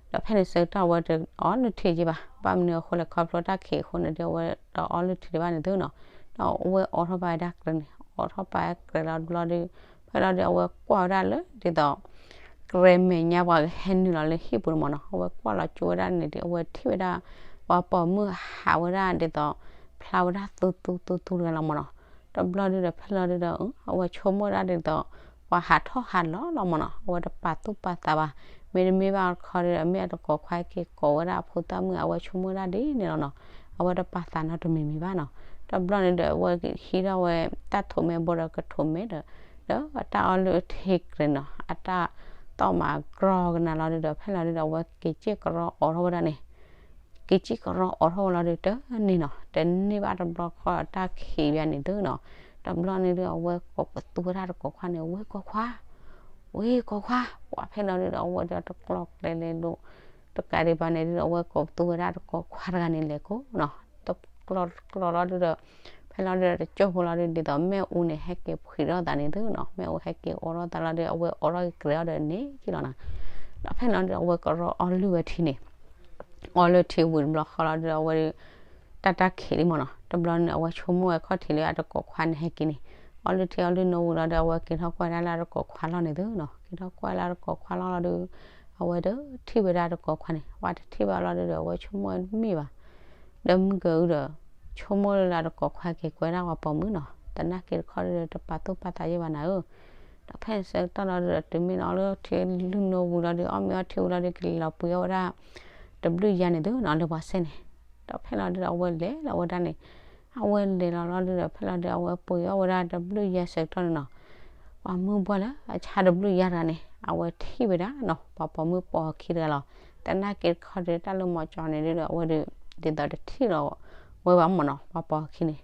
ဒီးဖဲန့ၣ်ဆၢကတီၢ်အဝဲတအီလုၢ်ထံယံၤဘၣ်, ဘၣ်မနုၤအဃိလဲၣ် ခီဖျိတၢ်ခံးအဃိန့ၣ်ဒုး အဝဲတအီလုၢ်ထံဒံးဘၣ်န့ၣ်သုနီၤ, ဒီးအဝဲအိးထီၣ်ပာ်ဝဲဒၣ်ကြဲးန့ၣ် အိးထီၣ်ပာ်ကြဲးလီၤတဘျီဒုး ဖဲလီၤဒုး အဝဲကွၢ်ဝဲဒၣ်လၢဒ်သိး ကြဲးမဲာ်ညါပှၤကဟဲနုာ်လီၤလၢဟံၣ်ပူၤန့ၣ်မၢ်နီၤ, အဝဲကွၢ်လီၤကၠိဝဲဒၣ်န့ၣ်ဒုး အဝဲထံၣ်ဝဲဒၣ် ပှၤပိာ်မုၣ်ဟးဝဲဒၣ်ဒ်သိး ဖျါဝဲဒၣ်သူသူသူသူတဂၤလီၤမၢ်နီၤ, တဘျီဒုးဒီး ဖဲလီၤဒုးဒီး အဝဲဆိကမိၣ်ဒၣ်ဒ်သိး ပှၤဟးထီၣ်ဟးလီၤလီၤမၢ်နီၤ, အဝဲတပာ်သူၣ်ပာ်သးဘၣ်, မ့တမ့ၢ်ဘၣ်တခီဒီး မ့ၢ်အတကိးခွါက့ၤကိးဝဲဒၣ်အဖိသၣ်မုၣ် အဝဲဆိကမိၣ်ဒၣ်ဒ်န့ၣ်လီၤနီၤ, အဝဲတပာ်သးနီတမံၤမံၤဘၣ်နီၤ, တဘျီန့ၣ်ဒီး အဝဲဟံးထီၣ်ဝဲတၢ်ထိးမဲဘိဒီးကထိးမဲဒီး ဒီးတၢ်အီလုၢ်အထံကြဲးနီၤ အတၢ်သီၣ်မၤကြီကနၤလီၤဒုးဒီး ဖဲလီၤဒုးဒီး အဝဲက့ၤစ့ၢ်ကရီအိးထီၣ်ဝဲဒၣ်န့ၣ် က့ၤစ့ၢ်ကရီအိးထီၣ်ဝဲလီၤဒုး တန့ၢ်နီၤ, တန့ၢ်ဘၣ်တဘျီဃီ တၢ်ခံးဘၣ်န့ၣ်သုနီၤ, တဘျီန့ၣ်ဒုး အဝဲကိးပသူဝဲဒၣ်တကိးခွါန့ၣ် ဝ့ၢ်ကိးခွါ, ဝ့ၢ်ကိးခွါ, ပှၤဖဲလီၤဒုးဒီး အဝဲဒီးတကျီကျဲလဲၤလိၤ တကးဒံးဘၣ်န့ၣ်ဒုး အဝဲကိးပသူဝဲဒၣ်တကိးခွါတဂၤန့ၣ်လဲၤကိးနီၤ, တကျီကျီလီၤဒုးဒီး ဖဲလီၤဒုးဒီး တကၠိၢ်ဖိလီၤဒုး ဒ်သိးမ့ၣ်အူန့ၣ် ဟဲက့ၤဖှံးထီၣ်သးန့ၣ်သုနီၤ, မ့ၣ်အူဟဲက့ၤအိးထီၣ်သးလီၤဒုး အဝဲအိးထီၣ်က့ၤကြဲးအီၤဒီးန့ၣ်က့လီၤနီၤ ဒီးဖဲန့ၣ်လီၤဒုး အဝဲကရီအီလုၢ်ဝဲထံန့ၣ် အီလုၢ်ထံဝံၤတဘျီဃီလီၤဒုး အဝဲဒုး တၢ်တၢ်ခံးလံမ့ၢ်နီၤ. တဘျီန့ၣ် အဝဲဆိကမိၣ်ဝဲခီၣ်ထံးလၢအတကိးခွါန့ၣ်ဟဲက့ၤန့ၣ်, အီလုၢ်ထံအီလုၢ်နိဝံၤလီၤဒီး အဝဲက့ၤထီၣ်ကွၢ်ဒၣ်လၢအတကိးခွါလီၢ်န့ၣ်သုနီၤ. က့ၤထီၣ်ကွၢ်လၢအတကိးခွါလီၢ်လီၤဒုး အဝဲတထံၣ်ဝဲဒၣ်အတကိးခွါန့ၣ်, ပှၤတထံၣ်ဘၣ်လီၤဒုးဒီး အဝဲဆိကမိၣ်ဝဲတမ့ၢ်ဘၣ်. ဒီးမုၢ်ကၢအုဒီး ဆိကမိၣ်လၢအတကိးခွါက့ၤကွဲဒၣ်ပှၤပိာ်မုၣ်နီၤ. သနာ်က့တခီဒုးဒီး တပာ်သူၣ်ပာ်သးယဲၢ်ဘၣ်နၤဧၢ. ဒီးဖဲန့ၣ်ဆၢကတီၢ်လီၤဒုးဒီး တုၤမ့ၢ်လီၤလၢထံလုၢ်နိဝံၤလီၤဒုး အီၣ်မ့ၤအီထံဝံၤလီၤဒုး ကလဲၤလီၤပှ့ၤအီၣ်ဝဲဒၣ် တဘျုးယါန့ၣ်သုနီၤ လၢပှၤစဲန့ၣ်. ဒီးဖဲလီၤဒုးဒီး အဝဲလဲၤလီၤဝဲဒၣ်န့ၣ်, အဝဲလဲၤလီၤလီၤဒုးဒီး ဖဲလီၤဒုး အဝဲပှ့ၤအီၣ်ဝဲဒၣ်တဘျုးယါဆၢကတီၢ်န့ၣ်နီၤ. ပှၤမုၢ်ဘှၢ်လၢအဆါတဘျုးယါတဂၤန့ၣ် အဝဲထံၣ်ဝဲဒၣ်နီၤ ပှၤပိာ်မုၣ်ပိာ်အခံတဂၤလီၤ. သနာ်က့တခီဒုး တၢ်လၢမီၤကၠီန့ၣ်ဒုးဒီး အဝဲဒုး ဒ်သိးတထံၣ်လီၤဝဲဘၣ်မ့ၢ်နီၤ ပှၤပိာ်အခံန့ၣ်.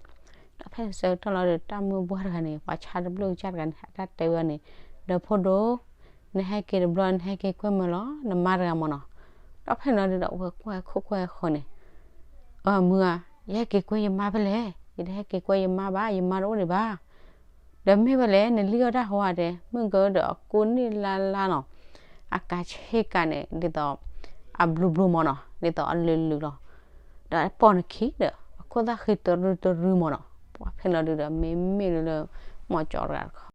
ဒီးဖဲန့ၣ်ဆၢကတီၢ်လီၤဒုး တၢ်မုၢ်ဘှၢ်တဂၤန့ၣ် ပှၤဆါတဘျုးကါတဂၤန့ၣ် အတၢ်တဲဝဲအီၤန့ၣ်, ဒီးဖိဒိၣ် နဟဲက့ၤတဘျီ နဟဲက့ၤကွဲမုာ်လီၤ နမါတဂၤမ့ၢ်နီၤ. ဒီးဖဲန့ၣ်လီၤဒုးဒီး အဝဲကွၢ်ခိၣ်ကွၢ်ဃီန့ၣ်, အမုၢ်ဧၢ, ယဟဲက့ၤကွဲယမါဖဲလဲၣ်, ယတဟဲက့ၤကွဲယမါဘၣ်, ယမါတအိၣ်ဒံးဘၣ်. ဒီးမ့ၢ်ဖဲလဲၣ် နလံၣ်အီၣ်တၢ်ဟီဧါတဲ, မုၢ်ကၢဒီးအကိးန့ၢ်လါလါနီၤ, အကၤဆ့ကၤန့ၣ် ဒ်သိး အဘျူးဘျူးမ့ၢ်နီၤ, ဒ်သိးအလုာ်လုာ်လီၤ. ဒီးပိာ်နခံဒီး အခိၣ်သၣ်ဃံတရူတရူမ့ၢ်နီၤ. ပှၤဖဲလီၤဒုးဒီး မ့မ့ၢ်လၢ မီၤကၠီတဂၤတခီ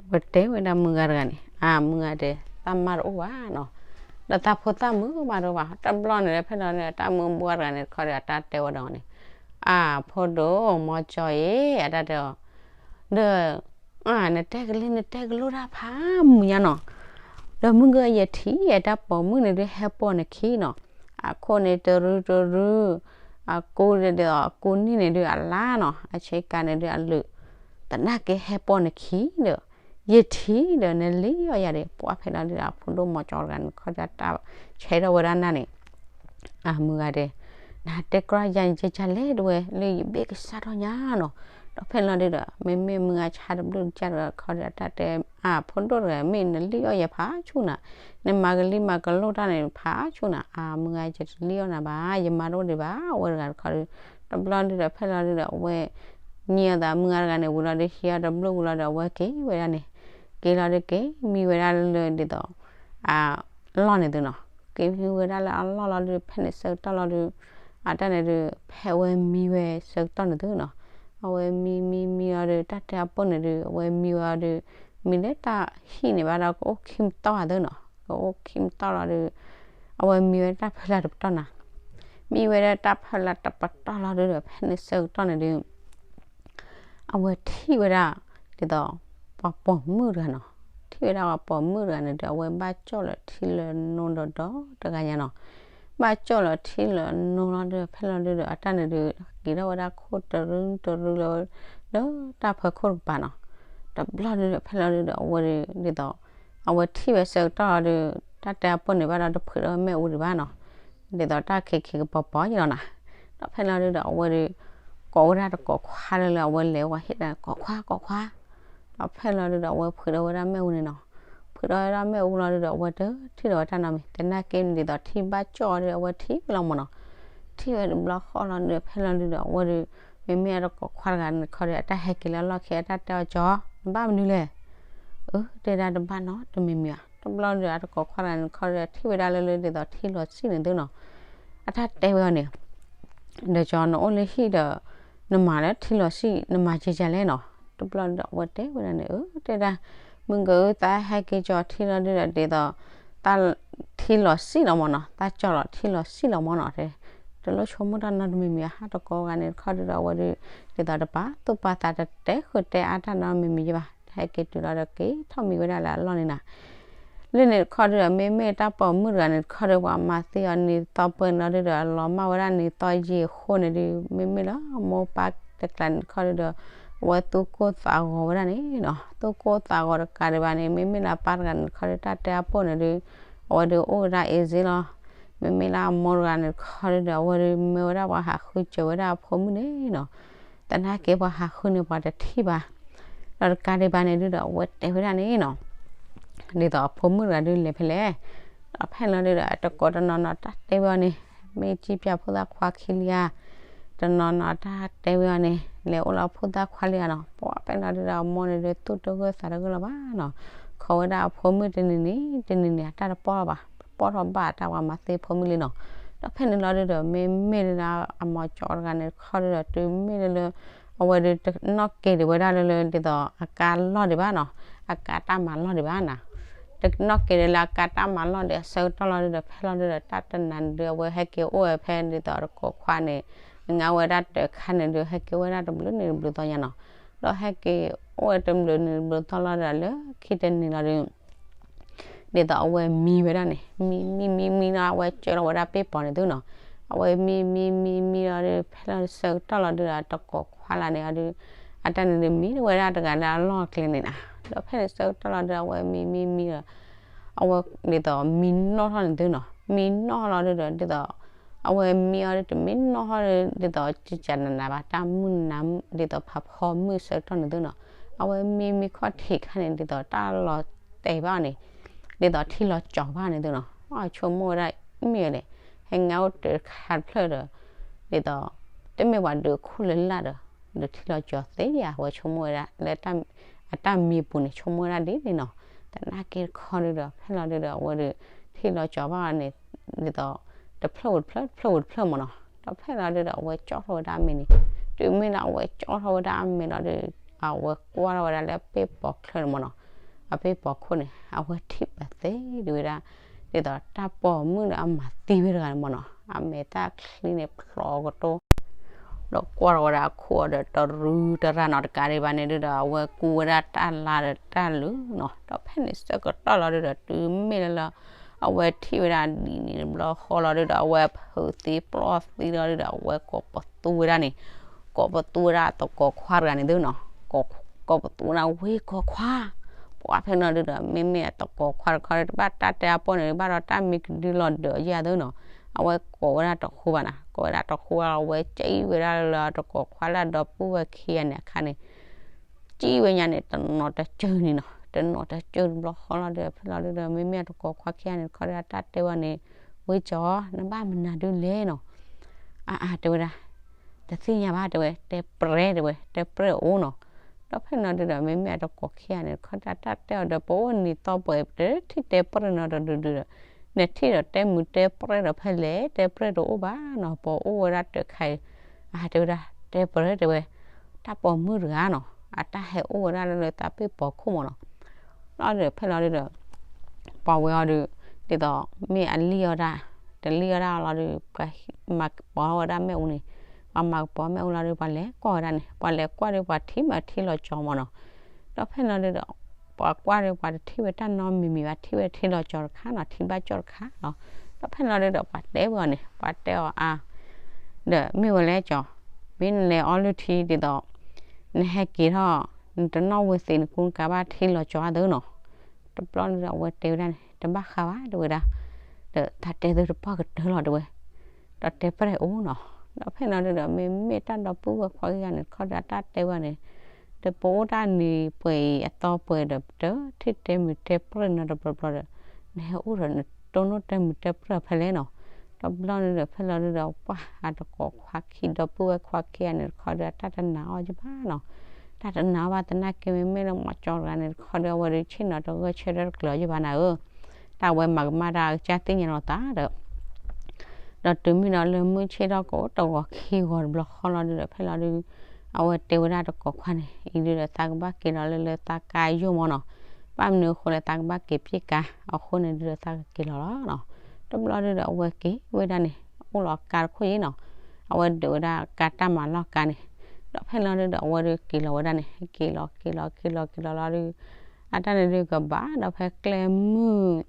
ဝဲတဲဝဲဒၣ်မုၢ်ဂၤတဂၤန့ၣ်, အါ မုၢ်ဂၤတဲ, သးမါတအိၣ်ဘၣ်နီၤ, ဒီးသးဖိသၣ်မုၣ်မးတအိၣ်ဘၣ်. တဘျီန့ၣ်ဒီး ဖဲလီၤန့ၣ် တၢ်မုၢ်ဘှၢ်တဂၤန့ၣ်တခီဒီး အတၢ်တဲဝဲဒီးန့ၣ်, အါ ဖိဒိၣ် မီၤကၠီအံၤ အတၢ်တဲအီၤ, ဒီး နတဲကလံ နတဲကလိတၢ်ဖးမုၢ်ညါနီၤ, ဒီးမုၢ်ကၢယထံၣ် အတၢ်ပိာ်မုၣ်န့ၣ်ဒုးဟဲပိာ်နခံနီၤ, အခိၣ်န့ၣ်တရူတရူ, အကိးဒ်သိးအကိးန့ၢ်န့ၣ်ဒုးအလါနီၤ, အဆ့ကၤန့ၣ်ဒုးအလုာ်, သနာ်က့ဟဲပိာ်နခံဒီး, ယထံၣ်ဒီးနလံၣ်အီၣ်ယၤဒီး ပှၤဖဲလီၤဒုးဒီး အဖိဒိၣ်မီၤကၠီတဂၤန့ၣ်တခီဒီး တၢ်ဆဲးထီၣ်ဝဲဒၣ်နၤန့ၣ် အမုၢ်ဂၤတဲ, နတဲကြၢးယၤန့ၣ် ကဲကဲလဲၣ်တဝဲ လၢယဘ့ၣ်ကစၢ်ထီၣ်ညါနီၤ. ဒီးဖဲန့ၣ်လီၤဒုးဒီး မ့မ့ၢ်မုၢ်ဂၤဆါတဘျုးကစၢ်တဂၤတခီဒီး အတၢ်တဲ, အါ ဖိဒိၣ်တဂၤ မ့ၢ်နလံၣ်အီၣ်ယၤဖးဆူၣ်နၤ, နမၤကလံမၤကလိတၢ်န့ၣ်ဖးဆူၣ်နၤ, အါ မုၢ်ဂၤယတလံၣ်အီၣ်နၤဘၣ်, ယမါတအိၣ်ဒံးဘၣ်, အဝဲတဂၤတခီဒီး, တဘျီဒုးဒီး ဖဲလီၤဒုးဒီး အဝဲ ညံအသးမုၢ်ဂၤတဂၤန့ၣ် ဝံၤလီၤဒုး ဟံးအီၣ်တဘျုးဝံၤလီၤဒီး အဝဲက့ၤဝဲဒၣ်န့ၣ်, က့ၤလီၤဒုးက့ၤ မံဝဲဒၣ်လၢဒ်သိး အ လီၢ်န့ၣ်သုနီၤ, က့ၤမံဝဲဒၣ်လၢအလီၢ်လီၤဒုး ဖဲန့ၣ်ဆၢကတီၢ်လီၤဒုး, အတၢ်န့ၣ်ဒုး ဖဲအဝဲမံဝဲဆၢကတီၢ်န့ၣ်သုနီၤ, အဝဲမံမံမံလီၤဒုး တၢ်တဲအပိၢ်န့ၣ်ဒုး အဝဲမံဝဲအီၤဒုး, မံလၢတၢ်ဟံၣ်န့ၣ်ဘၣ်ဒီး ကအိၣ်ခံပတီၢ်သုနီၤ, ကအိၣ်ခံပတီၢ်လီၤဒုး, အဝဲမံဝဲတၢ်ဖၢလၢ်တပတီၢ်နၤ, မံဝဲဒၣ်တၢ်ဖၢလၢ်တပတီၢ်လီၤဒုးဒီး ဖဲန့ၣ်ဆၢကတီၢ်န့ၣ်ဒုး အဝဲထံၣ်ဝဲဒၣ် ဒ်သိး ပှၤပိာ်မုၣ်တဂၤနီၤ, ထံၣ်ဝဲဒၣ်ပှၤပိာ်မုၣ်တဂၤန့ၣ်ဒီး အဝဲဘၣ်ကၠီၣ်လၢထံလၢနိဒီးဒီတဂၤညါနီၤ, ဘၣ်ကၠီၣ်လၢထံလၢနိလီၤဒီး ဖဲလီၤဒုးဒီး အတၢ်န့ၣ်ဒုး က့ၤထီၣ်ဝဲဒၣ်ခိၣ်တရူတရူလၢ လၢတၢ်ဖၢခိၣ်တကပၤနီၤ, တဘျီဒုးဒီး ဖဲလီၤဒုးဒီး အဝဲဒုး ဒ်သိး အဝဲထံၣ်ဝဲဆၢကတီၢ်လီၤဒုး တၢ်တဲအပိၢ်န့ၣ်ဘၣ်ဒီး တဖုးထီၣ်မ့ၣ်အူဒံးဘၣ်နီၤ, ဒ်သိးတၢ်ခံခံကပီၤပီၤယလီၤနၤ, ဒီးဖဲလီၤဒုးဒီး အဝဲဒုး ကိးဝဲဒၣ်တကိးခွါလၢလၢအဝဲလဲၤဝဲဟ့ၣ်တၢ် ကိးခွါ ကိးခွါ, ဒီးဖဲလီၤဒုးဒီး အဝဲဖုးထီၣ်ဝဲဒၣ်မ့ၣ်အူန့ၣ်နီၤ, ဖုးထီၣ်ဝဲဒၣ်မ့ၣ်အူလီၤဒုးဒီး အဝဲတထံၣ်ဒီးဝဲတၢ်နီတမံၤ, သနာ်က့န့ၣ်ဒ်သိးထံၣ်ဘၣ်ကၠီၣ်အီၤဒီး အဝဲထံၣ်ဝဲလီၤမ့ၢ်နီၤ, ထံၣ်ဝဲတဘျီဃီလီၤဒုးဒီး ဖဲလီၤဒုးဒီး အဝဲဒုး မ့မ့ၢ်အတကိးခွါတဂၤန့ၣ်တခီဒီး အတၢ်ဟဲက့ၤလၢအလီၢ်ခံ အတၢ်တဲအီၤကၠီ နဘၣ်မနုၤလဲၣ်, အၢ တဲဒၣ်တဘၣ်နီတမံၤမံၤဧါ, တဘျီဒုးဒီး အတကိးခွါတဂၤန့ၣ်တခီဒီး ထံၣ်ဝဲဒၣ်လၢလၢဒ်သိးထံလီၤဆံၣ်န့ၣ်သုနီၤ, အတၢ်တဲဝဲအီၤန့ၣ် ဒီးကၠီ နအိၣ်လၢဟံၣ်ဒီး နမၤလၢထံလီၤဆံၣ် နမၤကဲကဲလဲၣ်နီၤ, တဘျီဒုးဒီး အဝဲတဲဝဲဒၣ်န့ၣ် အၢ တဲဒၣ် မုၢ်ကၢအု သးဟဲက့ၤကၠီထံလီၤဒုးဒီး ဒ်သိး တၢ်ထံလီၤဆံၣ်လီၤမ့ၢ်နီၤ, တၢ်ကၠီလီၤထံလီၤဆံၣ်လီၤမ့ၢ်နီၤ, တဲ တလိၣ်ဆိကမိၣ်တၢ်နီတမံၤမံၤ အဟးတကိးဂၤန့ၣ်တခီဒုးဒီး အဝဲဒုး ဒ်သိးတပာ်သူၣ်ပာ်သး တတဲဃုာ်တဲအါတၢ်နီတမံၤမံၤယဲဘၣ်, ဟဲက့ၤတုၤလီၤဒီးက့ၤထီၣ်မံဝဲဒၣ်လၢအလီၢ်န့ၣ်နီၤ လၢန့ၣ်တခီဒုးဒီး မ့မ့ၢ်တၢ်ပိာ်မုၣ်တဂၤန့ၣ်တခီဒီး ပှၤမၤသံအီၤနံၤသီပှဲၤန့ၣ်လီၤဒုးဒီး အလီၤမၢ်ဝဲဒၣ်နံၤသီယံာ်အဃိန့ၣ်ဒုး မ့မ့ၢ်လၢအမိၢ်ပၢ်တကျးန့ၣ်တခီဒုးဒီး အဝဲသူၣ်ကိၢ်သးဂီၤဝဲဒၣ်န့ၣ်နီၤ, သူၣ်ကိၢ်သးဂီၤတကးဒံးဘၣ်န့ၣ် မ့မ့ၢ်လၢအပၢ်တဂၤန့ၣ်တခီဒီး တၢ်တဲအပိၢ်န့ၣ်ဒုး အဝဲဒုးအိၣ်ဝဲဒၣ်အ့စ့လီၤ, မ့မ့ၢ်လၢအမိၢ်တဂၤန့ၣ်တခီဒုးဒီး အဝဲဒုးမၢဝဲဒၣ်ပှၤဟးဃုစၢၤဝဲဒၣ်အဖိမုၣ်န့ၣ်နီၤ, သနာ်က့ပှၤဟးဃုန့ၣ်ပှၤတထံၣ်ဘၣ် ဒီးတကးဒံးဘၣ်န့ၣ်ဒုးဒီး အဝဲတဲဝဲဒၣ်န့ၣ်နီၤ, ဒ်သိးအဖိမုၣ်တဂၤဒုးလဲၤဖဲလဲၣ်, ဒီးဖဲလီၤဒုးဒီး တကိးတနီၤနီၤတၢ်တဲဝဲအီၤန့ၣ်, မ့ၢ်စံၣ်ပၠးဖိသၣ်ခွါခံလံဧါ, တနီၤနီၤတၢ်တဲဝဲအီၤန့ၣ် လဲၤအိၣ်လၢဖိသၣ်ခွါလံဧါနီၤ, ပှၤဖဲလီၤဒုးဒီး အမိၢ်န့ၣ်ဒုးသူၣ်တဂၢၢ်သးတဂၢၢ်လၢၤဘၣ်နီၤ, ခိးဝဲဒၣ်အဖိမုၣ်တနံၤနံၤ တနံၤနံၤအတၢ်တပီၢ်လၢၤဘၣ် ပိာ်ထီၣ်ဘၣ်တၢ်ပှၤမၤသ့ဖိမုၣ်လံနီၤ. ဒီးဖဲန့ၣ်လီၤဒုဒီး မ့မ့ၢ်လၢအမီၤကၠီတဂၤန့ၣ်တခီဒုဒီး တုၤမ့ၢ်လၢလၢ အဝဲဒုတနီၣ်က့ၤဒံးဝဲဒၣ်လၢလၢ ဒ်သိးအကါလီၢ်ဒံးဘၣ်နီၤ, အကါတၢ်မၤလီၢ်ဒံးဘၣ်နီၤ. တနီၣ်က့ၤဒံးလၢအကါတၢ်မၤလီၢ်ဒံးအဆၢကတီၢ်လီၤဒုဒီး ဖဲလီၤဒုဒီး တၢ်တနၤန့ၣ်ဒု အဝဲဟဲက့ၤအိၣ်ဝဲဖဲဒ်သိးတကိးခွါန့ၣ် အငါဝဲဒၣ်တၢ်ခါန့ၣ်ဒု ဟဲက့ၤအိၣ်ဝဲဒၣ်တဘျုးနံၤတဘျုးသီညါနီၤ. ဒီးဟဲက့ၤအိၣ်ဝဲတဘျုးနံၤတဘျုးသီလီၤဒုဒီး လၢခံတနံၤလီၤဒု ဒ်သိးအဝဲမံဝဲဒၣ်န့ၣ် မံမံမံမံနီၤ အဝဲကၢလီၤဝဲဒၣ်ပ့ၢ်ပီၤန့ၣ်သုနီၤ. အဝဲမံမံမံမံလီၤဒု ဖဲလီၤဆၢကတီၢ်လီၤဒုဒီး တကိးခွါလၢန့ၣ်အီၤဒု အတၢ်န့ၣ်ဒုမံဝဲဒၣ်တဂၤလၢအလီၢ်ကျဲန့ၣ်နီၤ. ဒီးဖဲလီၤဆၢကတီၢ်လီၤဒု အဝဲမံမံမံဒီး အဝဲဒ်သိးမံနီၣ်ထီၣ်န့ၣ်သုနီၤ. မံနီၣ်ထီၣ်လီၤဒုဒီး ဒ်သိး အဝဲမံအီၤဒု တမ့ၢ်နီၣ်ထီၣ်ဒု ဒ်သိးကကနနၤဘၣ် တၢ်မုၢ်နၤ ဒ်သိးဖးဖီမုၢ်ဆၢကတီၢ်န့ၣ်သုနီၤ. အဝဲမံမံခီၣ်ထံးခါန့ၣ် ဒ်သိးတၢ်လီၤတဲာ်ဘၣ်အီၤန့ၣ် ဒ်သိးထံလီၤကၠီၤဘၣ်န့ၣ်သုနီၤ. အဆိကမိၣ်ဝဲဒၣ်မ့ၢ်လဲၣ် ဟဲငါအိၣ်တၢ်ခါတဖျၢၣ်ဒီး ဒ်သိး တမ့ၢ်ပှၤဒုးခိၣ်လၢလၢ်ဒီး ဒုးထံလီၤကၠီၤသ့ဧါ အဝဲဆိကမိၣ်ဝဲဒၣ်လၢ အတၢ်မံပူၤန့ၣ် ဆိကမိၣ်ဝဲဒၣ်ဒ်န့ၣ်နီၤ. သနာ်က့တခီဒုဒီး ဖဲလီၤဒုဒီး အဝဲဒုး ထံလီၤကၠီၤဘၣ်အီၤန့ၣ် ဒ်သိး တဖျၢၣ်ဧိၤတဖျၢၣ် တဖျၢၣ်ဧိၤတဖျၢၣ်မ့ၢ်နီၤ. ဒီးဖဲလီၤဒုဒီး အဝဲကၠီထီၣ်ဝဲဒၣ်အမဲာ်န့ၣ် တုၤမ့ၢ်လၢအဝဲကၠီထီၣ်ဝဲဒၣ်အမဲာ်လီၤဒု အဝဲကွၢ်ထီၣ်ဝဲဒၣ်လၢပ့ၢ်ပီၤချၢန့ၣ်မ့ၢ်နီၤ. အပ့ၢ်ပီၤခိၣ်န့ၣ် အဝဲထံၣ်ပသ့ဒံးဝဲဒၣ် ဒ်သိးတၢ်ပိာ်မုၣ်ဒီးအမၤသံဝဲတဂၤန့ၣ်မ့ၢ်နီၤ. အမဲာ်တၢ်ချံန့ၣ်ဖျိးကတိၢ် ဒီးကွၢ်ထီၣ်ဝဲဒၣ်အခိၣ်အီၤဒီးတရူးတရၢ်နီၤ တကးဒံးဘၣ်န့ၣ်ဒုဒီး အဝဲကူဝဲဒၣ်တၢ်လါဒီးတၢ်လုာ်နီၤ. ဒီးဖဲန့ၣ်ဆၢကတီၢ်လီၤဒုဒီး တုၤမ့ၢ်လၢလၢ အဝဲထံၣ်ဝဲဒၣ်ဒ်န့ၣ်တဘျီဃီလီၤဒုဒီး အဝဲဖုးသံပျီၢ်သံလီၤဒုဒီး အဝဲကိးပသူဝဲဒၣ်န့ၣ် ကိးပသူဝဲဒၣ်တကိးခွါတဂၤန့ၣ်သုနီၤ. ကိးပသူဝဲဒၣ်ဝ့ၢ်ကိးခွါ ပှၤဖဲန့ၣ်ဒုဒီး မ့မ့ၢ်အတကိးခွါတခီဒီး တဘၣ်တၢ်တဲအပီၢ်န့ၣ် ဘၣ်ဒီးတၢ်မံကဒုလီၤဒုးယၤသုနီၤ. အဝဲကိးဝဲဒၣ်တဃူဘၣ်နီၤ ကိးဝဲဒၣ်တဃူဘၣ်လီၤ အဝဲကံၣ်ဝဲဒၣ်လၢတကိးခွါလၢအဒီပုၢ်ဝဲၢ်ခံဂၤန့ၣ်အခါန့ၣ် ကံၣ်ဝဲညါန့ၣ် တနီၤတစၢၢ်န့ၣ်နီၤ တနီၤတစၢၢ်တဘျီဃီလီၤဒုဒီး ဖဲလီၤဒုဒီး မ့မ့ၢ်အတကိးခွါခံဂၤန့ၣ်တခီဒီး အတၢ်တဲဝဲန့ၣ် ဝ့ၢ်ကၠီ နဘၣ်မနုၤဒုလဲၣ်နီၤ. အါအါတဲဝဲဒၣ် တသ့ၣ်ညါဘၣ်တဲဝဲ တဲပြဲၢ်တဲဝဲ တဲပြဲၢ်အိၣ်နီၤ. ဒီးဖဲန့ၣ်ဒုဒီး မ့မ့ၢ်အတကိးခံဂၤန့ၣ်တခီဒီး အတၢ်တဲအီၤဒီး ပအိၣ်နံၤသီပှဲၤ ပတထံၣ်တဲပြဲၢ်နီတဒုဒုဒီး နထံၣ်ဒီးတဲမုာ်တဲပြဲၢ်ဒီးဖဲလဲၣ် တဲပြဲၢ်တအိၣ်ဘၣ်နီၤ ပအိၣ်ဝဲဒၣ်တၢ်ခါအံၤ အါတဲဝဲဒၣ် တဲပြဲၢ်တဲဝဲ တၢ်ပိာ်မုၣ်တဂၤနီၤ အတၢ်ဟဲအိၣ်ဝဲဒၣ်လၢလၢသးပ့ၢ်ပိာ်ခိၣ်မ့ၢ်နီၤ. လီၤဒုဒီး ဖဲလီၤဒုဒီး ပှၤဝဲအီၤဒု ဒ်သိး မ့ၢ်အလံၣ်အီၣ်ဒၣ် တလံၣ်အီၣ်ဒၣ်အီၤလီၤဒု ပှၤမၤကပီၤထီၣ်ဝဲဒၣ်မ့ၣ်အူန့ၣ် ပှၤမၤကပီၤမ့ၣ်အူလီၤဒု ပှၤလဲၤကွၢ်ဝဲဒၣ်န့ၣ် ပှၤလဲၤကွၢ်ဒု ပှၤထံၣ်မးထံလီၤကၠီၤမ့ၢ်နီၤ. ဒီးဖဲလီၤဒုဒီး ပှၤကွၢ်ဒု ပှၤတထံၣ်ဝဲတၢ်နီတမံၤမံၤဘၣ် ထံၣ်ဝဲထံလီၤကၠီၤတခါနီၤ ထံဘၣ်ကၠီၣ်တခါလီၤ. ဒီးဖဲလီၤဒုဒီး ပှၤတဲဝဲအီၤန့ၣ် ပှၤတဲအီၤအါ ဒီးမ့ၢ်ဝဲလဲၣ်ကၠီၤ မ့ၢ်နလဲၤအီလုၢ်ထံဒ်သိး နဟဲက့ၤထီၣ် နတနီၣ်ဝဲသ့ၣ်နကူနကၤဘၣ်ထံလီၤကၠီၤအါသုနီၤ. တဘျီန့ၣ်ဒီး အဝဲတဲဝဲဒၣ်န့ၣ် တဘၣ်ဃးဘၣ်တဲဝဲဒၣ် ဒီးတၢ်တဲသုတပှၢ်ကတၢၢ်လီၤတဲဝဲ ဒီးတဲပြဲၢ်အိၣ်နီၤ. ဒီးဖဲန့ၣ်ဒုဒီး မ့မ့ၢ်တၢ်ဒီပုၢ်ဝဲၢ်ခွါခံဂၤန့ၣ်တခီဒီး အတၢ်တဲဝဲန့ၣ် ဒီးပအိၣ်တၢ်နံၤပှဲၤအံၤအသီပှဲၤဒီး ပတထံၣ်တဲမုာ်တဲပြဲၢ်နီတဘျီဘျီဒီး နဟဲအိၣ်ဒီးနတိၢ်နီၣ်တဲမုာ်တဲပြဲၢ်ဖဲလဲၣ်နီၤ. တဘျီန့ၣ်ဒီး ဖဲလီၤဒုဒီး ပှၢ်အတကိးခွါခံဒီပုၢ်ဝဲၢ်ခွါခံဂၤန့ၣ်တခီဒီး အတၢ်တနာ်အီၤယဘၣ်နီၤ. တၢ်တနာ်အီၤဘၣ်သနာ်က့ မ့မ့ၢ်လၢမီၤကၠီတဂၤန့ၣ်တခီဒီး အဝဲဒုးဆ့ၣ်နီၤတဂၢၢ်ဆၢထၢၣ်တကျၢၤအီၤယဘၣ်နၤဧၢ တၢ်ဝဲမၤကမၣ်တၢ်ကစၢ်သ့ၣ်ညါလီၤသးဒီး ဒီးတုၤမ့ၢ်ဒီးလၢမုၢ်ဆ့ၣ်ထီၣ်ကအိၣ်တဂီၤခံဂီၤတဘျီဃီလီၤဒုဒီး ဖဲလီၤဒု အဝဲတဲဝဲဒၣ်တကိးခွါန့ၣ် အံၤဒုဒီးသးကဘၣ်က့ၤလီၤလၢလၢသးကါယိၣ်မ့ၢ်နီၤ. ဘၣ်မနုၤအဃိလဲၣ် သးကဘၣ်က့ၤပျ့ၢ်ကါ အဃိန့ၣ်ဒုဒီးသးကက့ၤလီၤလီၤနီၤ. တဘျီဒုဒီးအဝဲက့ၤဝဲဒၣ်န့ၣ် အိၣ်လီၤကါတခိၣ်အံၤနီၤ. အဝဲဒုးဝဲဒၣ်ကါတၢ်မၤလီၢ်ကါန့ၣ် ဒီးဖဲလီၤဒုဒီးအဝဲဒုးက့ၤလီၤဝဲဒၣ်န့ၣ် က့ၤလီၤက့ၤလီၤက့ၤလီၤက့ၤလီၤလီၤဒု အတၢ်န့ၣ်ဒုကဘၣ်ဒီးဖဲကျဲမုၢ်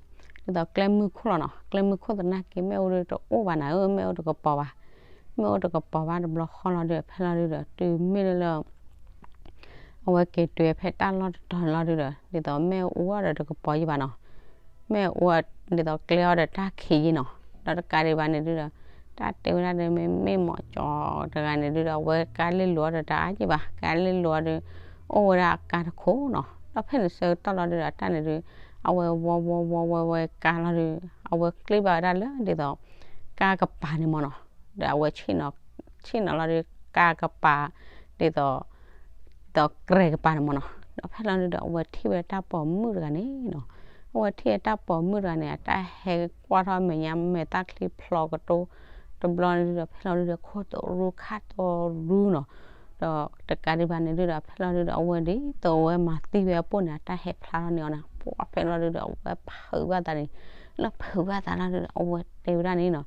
ဒ်သိးကျဲမုၢ်ခိၣ်လီၤနီၤ. ကျဲမုၢ်ခိၣ်သနာ်က့ မ့ၣ်အူဒုတအိၣ်ဘၣ်နၤဧၢ မ့ၣ်အူတကပီၤဘၣ်. မ့ၣ်အူတကပီၤဘၣ်တဘျီဃီလီၤဒု ဖဲလီၤဒုဒီး တုၤမ့ၢ်လၢလၢ အဝဲက့ၤတုၤဖဲတၢ်လီၢ်တတီၤန့ၣ်လီၤဒုဒီး ဒ်သိးမ့ၣ်အူအီၤဒီးတကပီၤယံၤဘၣ်နီၤ. မ့ၣ်အူအီၤ ဒ်သိးကျဲအီၤဒီးတၢ်ခံးယံၤနီၤ. ဒီးတကးဒံးဘၣ်န့ၣ်ဒုဒီး တၢ်တဲဝဲဒၣ်ဒီး မ့မ့ၢ်မီၤကၠီတဂၤန့ၣ်ဒုဒီး အဝဲကါလ့လိာ်အီၤဒီးတအါယံၤဘၣ် ကါလ့လိာ်အီၤဒီး အိၣ်ဝဲဒၣ်အကါတခိၣ်နီၤ. ဒီးဖဲန့ၣ်ဆၢကတီၢ်လီၤဒုဒီး တၢ်န့ၣ်ဒု အဝဲဝီဝီဝီဝီဝဲကါလီၤဒု အဝဲကျ့ဘၣ်ဝဲဒၣ်လၢဒ်သိး ကါကပၤန့ၣ်မ့ၢ်နီၤ. ဒီးအဝဲ ဆ့ၣ်နီၤလီၤဒု ကါကပၤ ဒ်သိး ဒ်သိးကြဲးကပၤန့ၣ်မ့ၢ်နီၤ. ဒီးဖဲလီၤဒုဒီး အဝဲထံၣ်ဝဲတၢ်ပိာ်မုၣ်တဂၤန့ၣ်နီၤ. အဝဲထံၣ်တၢ်ပိာ်မုၣ်တဂၤန့ၣ် အတၢ်ဟဲကွၢ်ထီၣ်မဲာ်ညါမဲာ်သၣ်ချံဖျိးကတိၤ တဘျီန့ၣ်ဒုးဒီး ဖဲလီၤဒုးဒီး ခိၣ်တရူခါတရူနီၤ, ဒီးတကးဒံးဘၣ်န့ၣ်ဒုးဒီး ဖဲလီၤဒုးဒီး အဝဲဒ်သိးအဝဲမၤသံဝဲအပိၢ်န့ၣ် အတၢ်ဟဲဖျါထီၣ်န့ၢ်အီၤန့ၣ် ပှၤဖဲလီၤဒုးဒီး အဝဲဖုးဘၣ်သးန့ၣ်, လၢဖုးဘၣ်သးလီၤဒုးဒီး အဝဲတဲဝဲဒၣ်န့ၣ်နီၤ,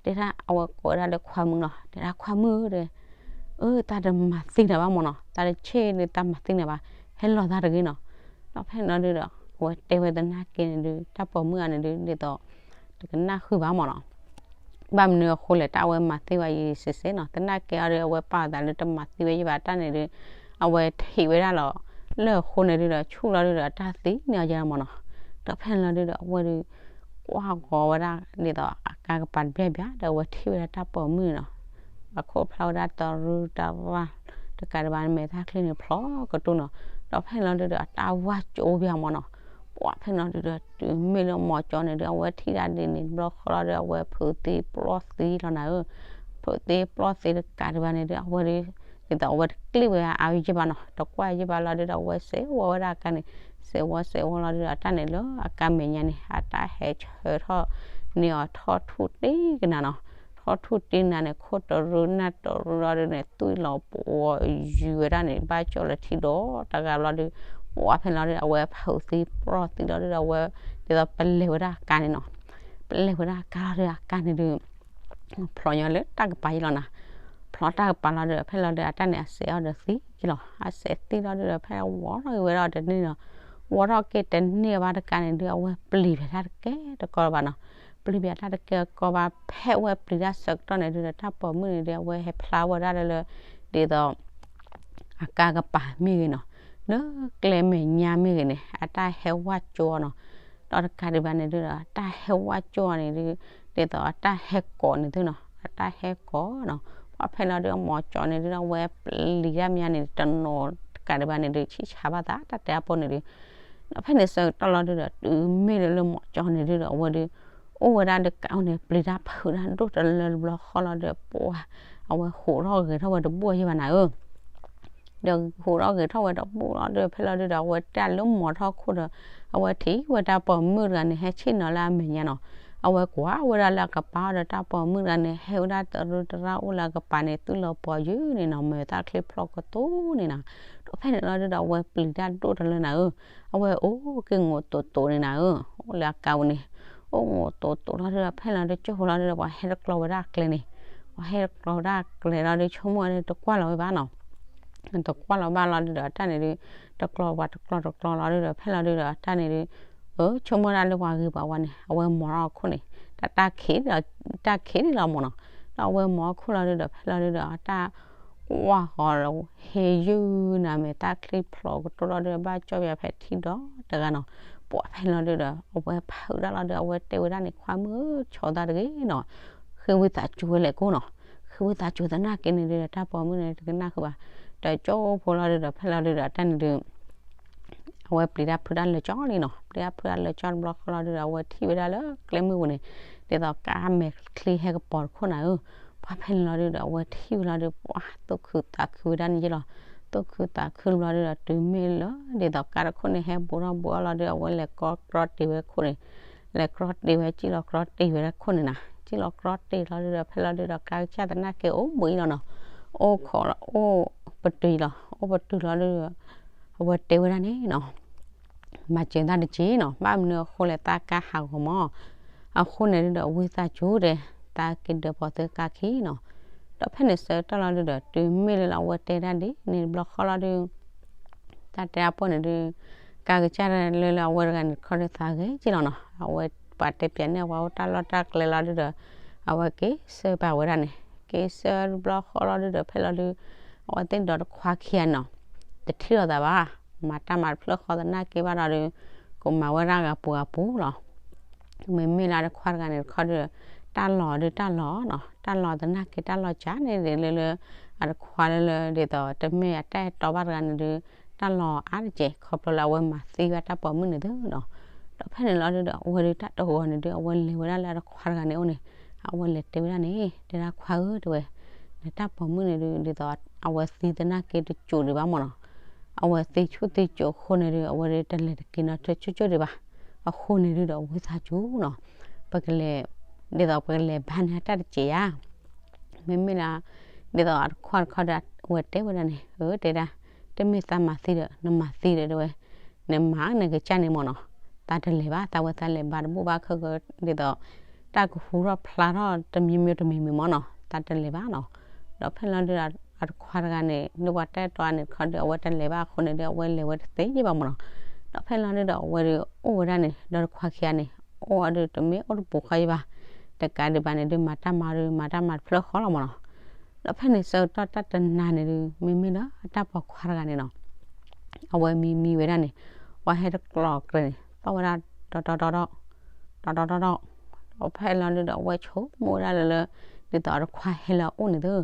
တဲဒၣ်အဝဲကိးဝဲဒၣ်လၢခွါမုၣ်နီၤ, တဲဒၣ်ခွါမုၣ်ဧၢ တဲ အၢ တၢ်တမၤသံနၤဘၣ်မၢ်နီၤ, တၢ်တဆ့ၣ်န့ၣ် တၢ်မၤသံနၤဘၣ်, ဟဲလီၤသးတဂ့ၤနီၤ. ဒီးဖဲန့ၣ်လီၤဒုးဒီး အဝဲတဲဝဲသနာ်က့န့ၣ်ဒုး တၢ်ပိာ်မုၣ်ဂၤန့ၣ်ဒုး ဒ်သိး တကနၣ်ဃုာ်ဘၣ်မၢ်နီၤ. ဘၣ်မနုၤအဃိလဲၣ် တၢ်အဝဲမၤသံဝဲယံာ်စ့ၢ်စ့ၢ်နီၤ, သနာ်က့အီၤဒုး အဝဲပာ်အသးလၢတမၤသံဝဲယဘၣ်တၢ်န့ၣ်ဒုး အဝဲထံၣ်ဝဲဒၣ်လီၤ. လၢအဃိန့ၣ်ဒုးဒီး ဆူၣ်လီၤဒုးဒီး အတၢ်သံန့ၢ်အီၤယဲလီၤမၢ်နီၤ. ဒီးဖဲန့ၣ်လီၤဒုးဒီး အဝဲဒုး ကွၢ်ဂီၤဝဲဒၣ်ဒ်သိးအကါကပၤတဘျီဘျီ ဒီးအဝဲထံၣ်ဝဲဒၣ်တၢ်ပိာ်မုၣ်န့ၣ်နီၤ, ပှၤခိၣ်ဖျါဝဲဒၣ်တရူတရၣ် တကးဒံးဘၣ်န့ၣ် မဲာ်သၣ်ချံန့ၣ်ဖျိးကတိၤနီၤ. ဒီးဖဲန့ၣ်လီၤဒုးဒီး အတၢ်ဝၢ်ကၠိဘၣ်မၢ်နီၤ. ပှၤဖဲန့ၣ်လီၤဒုးဒီး တုၤမ့ၢ်လၢမီၤကၠီန့ၣ်ဒုး အဝဲထံၣ်ဒၣ်ဒ်န့ၣ်တဘျီဃီလီၤဒုး အဝဲဖုးသံပျီၢ်သံလီၤနၤဧၢ, ဖုးသံပျီၢ်သံတကးဒံးဘၣ်န့ၣ်ဒုး အဝဲဒုး ဒ်သိးအဝဲတကျ့ၣ်ဝဲအါယဘၣ်နီၤ, တကွၢ်ယဘၣ်လီၤဒုးဒီး အဝဲစဲးဝီဝဲဒၣ်အကါန့ၣ်, စဲးဝီစဲးဝီလီၤဒုးဒီး အတၢ်န့ၣ်လၢအကါမဲာ်ညါန့ၣ် အတၢ်ဟဲဆၢထီၣ်န့ၢ်အီၤထီၣ်ထူၣ်တ့ၢ်ကနၤနီၤ. ထီၣ်ထူၣ်တ့ၢ်နၤန့ၣ် ခိၣ်တရူနၢ်တရူလီၤဒုးန့ၣ် သွံၣ်လီၤပှီၤယုၤဝဲဒၣ်န့ၣ် ဘၣ်ကၠီၣ်လၢထံဒီးတဂၤဘျီဒုး, ပှၤဖဲန့ၣ်လီၤဒုး အဝဲဖုးသံပျီၢ်သံလီၤဒုးဒီး အဝဲဒ်သိးပလဲၤဝဲဒၣ်အကါန့ၣ်နီၤ. ပလဲၤဝဲဒၣ်အကါလီၤဒုး အကါန့ၣ်ဒုး ဖျိးညီလၢတၢ်ကပၤယဲလီၤနၤ. ဖျိးတၢ်ကပၤလီၤဒုး ဖဲလီၤဒုး အတၢ်န့ၣ် အစဲးအီၤဒီးသံက့လီၤ. အစဲးသံလီၤဒုးဒီး ဖဲဝီထီၣ်က့ၤဝဲဒၣ်တန့ၢ်ဒီး ဝီထီၣ်က့ၤတန့ၢ်ဘၣ်တကါန့ၣ်ဒုး အဝဲပျံၤဖဲတၢ်တကဲတကီဘၣ်နီၤ. ပျံၤဖဲတၢ်တကဲတကီဘၣ် ဖဲဝဲပျံၤတၢ်ဆၢကတီၢ်န့ၣ်ဒုးဒီး တၢ်ပိာ်မုၣ်န့ၣ်ဒုး အဝဲဟဲဖျါဝဲဒၣ်လၢ ဒ်သိး အကါကပၤမ့ၢ်ဂ့ၤနီၤ, လၢကျဲမဲာ်ညါမ့ၢ်ဂ့ၤန့ၣ် အတၢ်ဟဲဝၢ်ကၠိအီၤနီၤ. ဒီးတကးဒံးဘၣ်န့ၣ်ဒုးဒီး အတၢ်ဟဲဝၢ်ကၠိအီၤန့ၣ်ဒုး ဒ်သိးအတၢ်ဟဲကိးန့ၣ်သုနီၤ, အတၢ်ဟဲကိးနီၤ. ပှၤဖဲန့ၣ်လီၤဒုး အမီၤကၠီန့ၣ်ဒုး အဝဲပျံၤတၢ်မ့ၢ်ညါန့ၣ်တနီၤ တကးဒံးဘၣ်န့ၣ်ဒုး ဆံၣ်ဆါဘၣ်သးတၢ်တဲအဖိန့ၣ်ဒုး ဒီးဖဲန့ၣ်ဆၢကတီၢ်လီၤဒုးဒီး တုၤမ့ၢ်လၢလၢမီၤကၠီန့ၣ်ဒုးဒီး အဝဲဒုး အိၣ်ဝဲဒၣ်တကးအိၣ်န့ၣ် ပျံၤတၢ်ဖုးတၢ်ဒိၣ်တလၢတဘျီဃီလီၤဒုး ပှၤ အဝဲဟူးထီၣ်ဂဲၤထီၣ်ဝဲတဘူၣ်ယဲၢ်ဘၣ်နၤဧၢ. ဒီးဟူးထီၣ်ဂဲၤထီၣ်ဝဲတဘူၣ်လီၤဒုး ဖဲလီၤဒုးဒီး အဝဲတၢ်လၢမီၤထီၣ်ခိၣ်ဒီး အဝဲထံၣ်ဝဲတၢ်ပိာ်မုၣ်တဂၤန့ၣ် ဟဲဆ့ၣ်နီၤလၢအမဲာ်ညါနီၤ. အဝဲကွၢ်ဝဲဒၣ်လၢအကပၤဒီး တၢ်ပိာ်မုၣ်တဂၤန့ၣ် ဟဲဝဲဒၣ်တရူတရၣ်အိၣ်လၢအကပၤန့ၣ် သွံၣ်လီၤပှီၤယုၤန့ၣ်နီၤ, မဲာ်သၣ်ချံဖျိးကတိၤန့ၣ်နီၤ. ဒီးဖဲန့ၣ်လီၤဒုးဒီး အဝဲပျံၤတၢ်ဒိၣ်တလၢနၤဧၢ. အဝဲအိၣ်က့ၤငိးတိၤတိၤန့ၣ်နၤဧၢ, အိၣ်လၢအကါပူၤန့ၣ် အိၣ်ငိးတိၤတိၤလီၤဒုးဒီး ဖဲလီၤဒုး ကၠိဖိလီၤဒုးဒီး ပှၤဟဲတကျီဝဲဒၣ်အကျဲန့ၣ်, ပှၤဟဲတကျီဝဲဒၣ်အကျဲလီၤဒုး ဆိကမိၣ်ဝဲဒၣ်တကွၢ်လီၤဝဲဘၣ်နီၤ. တကွၢ်လီၤဘၣ်လီၤဒုးဒီး တၢ်န့ၣ်ဒုး တကျီပှၤတကျီတကျီလီၤဒုးဒီး ဖဲလီၤဒုးဒီး တၢ်န့ၣ်ဒုး အၢ ဆိကမိၣ်ဒၣ်လၢပှၤဂ့ၤပှၤဝါန့ၣ် အဝဲမီၤထီၣ်အခိၣ်န့ၣ် တၢ်တၢ်ခံး တၢ်ခံးန့ၣ်လီၤမၢ်နီၤ. ဒီးအဝဲမီၤအခိၣ်လီၤဒုးဒီး ဖဲလီၤဒုးဒီး တၢ်ကွၢ်ဃီၤလီၤ ဟ့ယုၢ်နၤ မဲာ်သၣ်ချံဖျိးကတိၤလီၤဒုးဒီး ဘၣ်ကၠီၣ်ပယီၤဖဲထံဒီးတဂၤနီၤ. ပှၤဖဲန့ၣ်လီၤဒုးဒီး အဝဲဖုးတၢ်လီၤဒုး အဝဲတဲဝဲဒၣ်န့ၣ် ခွါမုၣ်ဧၢ ဆိသးတဂ့ၤနီၤ, ဃ့ဝံသးစူၤဝဲလဲၣ်ကိးနီၤ, ဃ့ဝံသးစူၤသနာ်က့န့ၣ်ဒုးဒီး တၢ်ပိာ်မုၣ်န့ၣ် တကနၣ်ဃုာ်ဘၣ်. ဒီးကၠိဖိလီၤဒုးဒီး ဖဲလီၤဒုးဒီး တၢ်န့ၣ်ဒုး အဝဲပျံၤတၢ်ဖုးတၢ်လၢကၠီလံနီၤ, ပျံၤတၢ်ဖုးတၢ်လၢကၠီတဘျီဃီလီၤဒုးဒီး အဝဲထံၣ်ဝဲဒၣ်လၢကျဲမုၢ်ပူၤန့ၣ် ဒ်သိးကါမဲာ်ချံဟဲကပီၤတခိၣ်နၤဧၢ. ပှၤဖဲန့ၣ်လီၤဒုးဒီး အဝဲထံၣ်ဝဲလီၤဒုး ပှၤသူၣ်ခုသးခုဝဲဒၣ်န့ၣ်ယဲလီၤ. သူၣ်ခုသးခုတဘျီဒုးဒီး တုၤမ့ၢ်လၢ ဒ်သိးကါတခိၣ်န့ၣ် ဟဲဘူးထီၣ်ဘူးအီၤလီၤဒုး အဝဲလဲၤကီကြီတ့ၢ်ဝဲခိၣ်န့ၣ်, လဲၤကြီတ့ၢ်ဝဲ စံၣ်လီၤကြီတ့ၢ်ဝဲခိၣ်န့ၣ်နၤ, စံၣ်လီၤကြီတ့ၢ်လီၤဒုးဒီး ဖဲလီၤဒုးဒီး ကါကစၢ်သနာ်က့အိၣ်ဘှံးလီၤနီၤ, အိၣ်ခိးလီၤ အိၣ်ပတုာ်လီၤ အိၣ်ပတုာ်လီၤဒုးဒီး အဝဲတဲဝဲဒၣ်န့ၣ်နီၤ မၤစၢၤတၢ်တက့ၢ်နီၤ, ဘၣ်မနုၤအဃိလဲၣ် သးကါဟးဂီၤမး, အဃိန့ၣ်ဒုးဒီး ဝံသးစူၤတဲ သးက့ၤဒၢးပိာ်သုကါခံနီၤ. ဒီးဖဲန့ၣ်ဆၢကတီၢ်လီၤဒုးဒီး တုၤမ့ၢ်လၢလၢအဝဲတဲဒၣ်ဒ်န့ၣ်တဘျီဃီလီၤဒုး တၢ်တဲအပှၢ်န့ၣ်ဒုး ကါကစၢ်လၢလၢအဝဲတဂၤန့ၣ်တခီဒုးသးဂဲၤက့ၤလီၤနီၤ, အဝဲပှၤတဲပၠးန့ၢ်အဝဲအိၣ်တၢ်လီၢ်တၢ်ကျဲလီၤဒုးဒီး အဝဲက့ၤဆၢပာ်ဝဲဒၣ်န့ၣ် က့ၤဆၢတဘျီဃီလီၤဒုးဒီး ဖဲလီၤဒုး အဝဲသ့ၣ်ဒီးတခွါခံဂၤနီၤ တထံၣ်လိာ်သးဘၣ်, မၤတၢ်မၤတဖျၢၣ်ဃီသနာ်က့ဘၣ်ဒီးဒုး ကမၤဝဲဒၣ်ဂၤပူၤဂၤပူၤလီၤ. မ့မ့ၢ်လၢအတခွါတဂၤန့ၣ်တခီဒုး တၢ်လီၤဒုးတၢ်လီၤနီၤ, တၢ်လီၤသနာ်က့တၢ်လီၤကၠးန့ၣ်ဒ်လၢလၢ အတခွါလၢလၢ ဒ်သိးတမ့ၢ်အတၢ်အဲၣ်တီဘၣ်တဂၤန့ၣ်ဒုး တၢ်လီၤအါတက့ၢ် ခီဖျိလၢအဝဲမၤသံဘၣ်တၢ်ပိာ်မုၣ်န့ၣ်သုနီၤ. ဒီးဖဲန့ၣ်လီၤဒုးဒီး အဝဲဒုးတၢ်တဂီၤန့ၣ်ဒုး အဝဲလဲၤဝဲဒၣ်လၢအတခွါတဂၤန့ၣ်အိၣ်န့ၣ် အဝဲလဲၤတဲဝဲဒၣ်န့ၣ် တဲဒၣ်ခွါဧၢတဲဝဲ, နတၢ်ပိာ်မုၣ်န့ၣ်ဒုး ဒ်သိးအဝဲသံသနာ်က့တစိၤဒံးဘၣ်မၢ်နီၤ, အဝဲသံဆူၣ်သံစိၤအဃိန့ၣ်ဒုး အဝဲဒုးတလဲၤတက့ၤနီၤတစိၤစိၤဒံးဘၣ်. အဃိန့ၣ်ဒုဒီးဝံသးစူၤနီၤ, ပကလဲၤ, ဒ်သိးပကလဲၤဘါန့ၢ်အတၢ်တစဲးယါ, မ့မ့ၢ်လၢ ဒ်သိးအတခွါတခီဒီး အဝဲတဲဝဲဒၣ်န့ၣ် အၢ တဲဒၣ်, တမ့ၢ်သးမၤသံဒီး နမၤသံဒီးတဲဝဲ, နမၤနကစၢ်န့ၣ်မ့ၢ်နီၤ, သးတလဲၤဘၣ် သးဝဲသးလဲၤဘါတဘူၣ်ဘၣ်ခဲက ဒ်သိး တၢ်ကဟူထီၣ်ဖျါထီၣ်တမံၤမံၤတမံၤမံၤမ့ၢ်နီၤ သးတလဲၤဘၣ်နီၤ. ဒီးဖဲလီၤဒုဒီး အတခွါတဂၤန့ၣ် ဒ်ပှၤတဲတီအန့ၣ်တခီဒီး အဝဲတလဲၤဘၣ်အဃိန့ၣ်ဒီး အဝဲလဲၤဝဲတသ့ယဲၢ်ဘၣ်မ့ၢ်နီၤ. ဒီးဖဲလီၤဒုဒီး အဝဲဒုးအိၣ်ဝဲဒၣ်န့ၣ် ဒီးတခွါခံဂၤန့ၣ် အိၣ်အီၤဒုးတမ့ၢ်အိၣ်တပူၤဃီယဲၢ်ဘၣ်, တကးဒံးဘၣ်န့ၣ်ဒုး မၤတၢ်မၤဒုး မၤတၢ်မၤတဖျၢၣ်ဃီလီၤမ့ၢ်နီၤ. ဒီးဖဲန့ၣ်ဆၢကတီၢ်တၢ်တနၤန့ၣ်ဒုး မ့မ့ၢ်လၢအတၢ်ပိာ်ခွါတဂၤန့ၣ်နီၤ အဝဲမံမံဝဲဒၣ်န့ၣ် ပှၤဟဲတကျီၤကျဲန့ၣ် သီၣ်ဝဲဒၣ် တီတီတီတီ, တီတီတီတီ, ဒီးဖဲလီၤဒုဒီး အဝဲဆိကမိၣ်ဝဲဒၣ်လၢလၢ ဒ်သိးအတခွါဟဲလၢအအိၣ်န့ၣ်သု,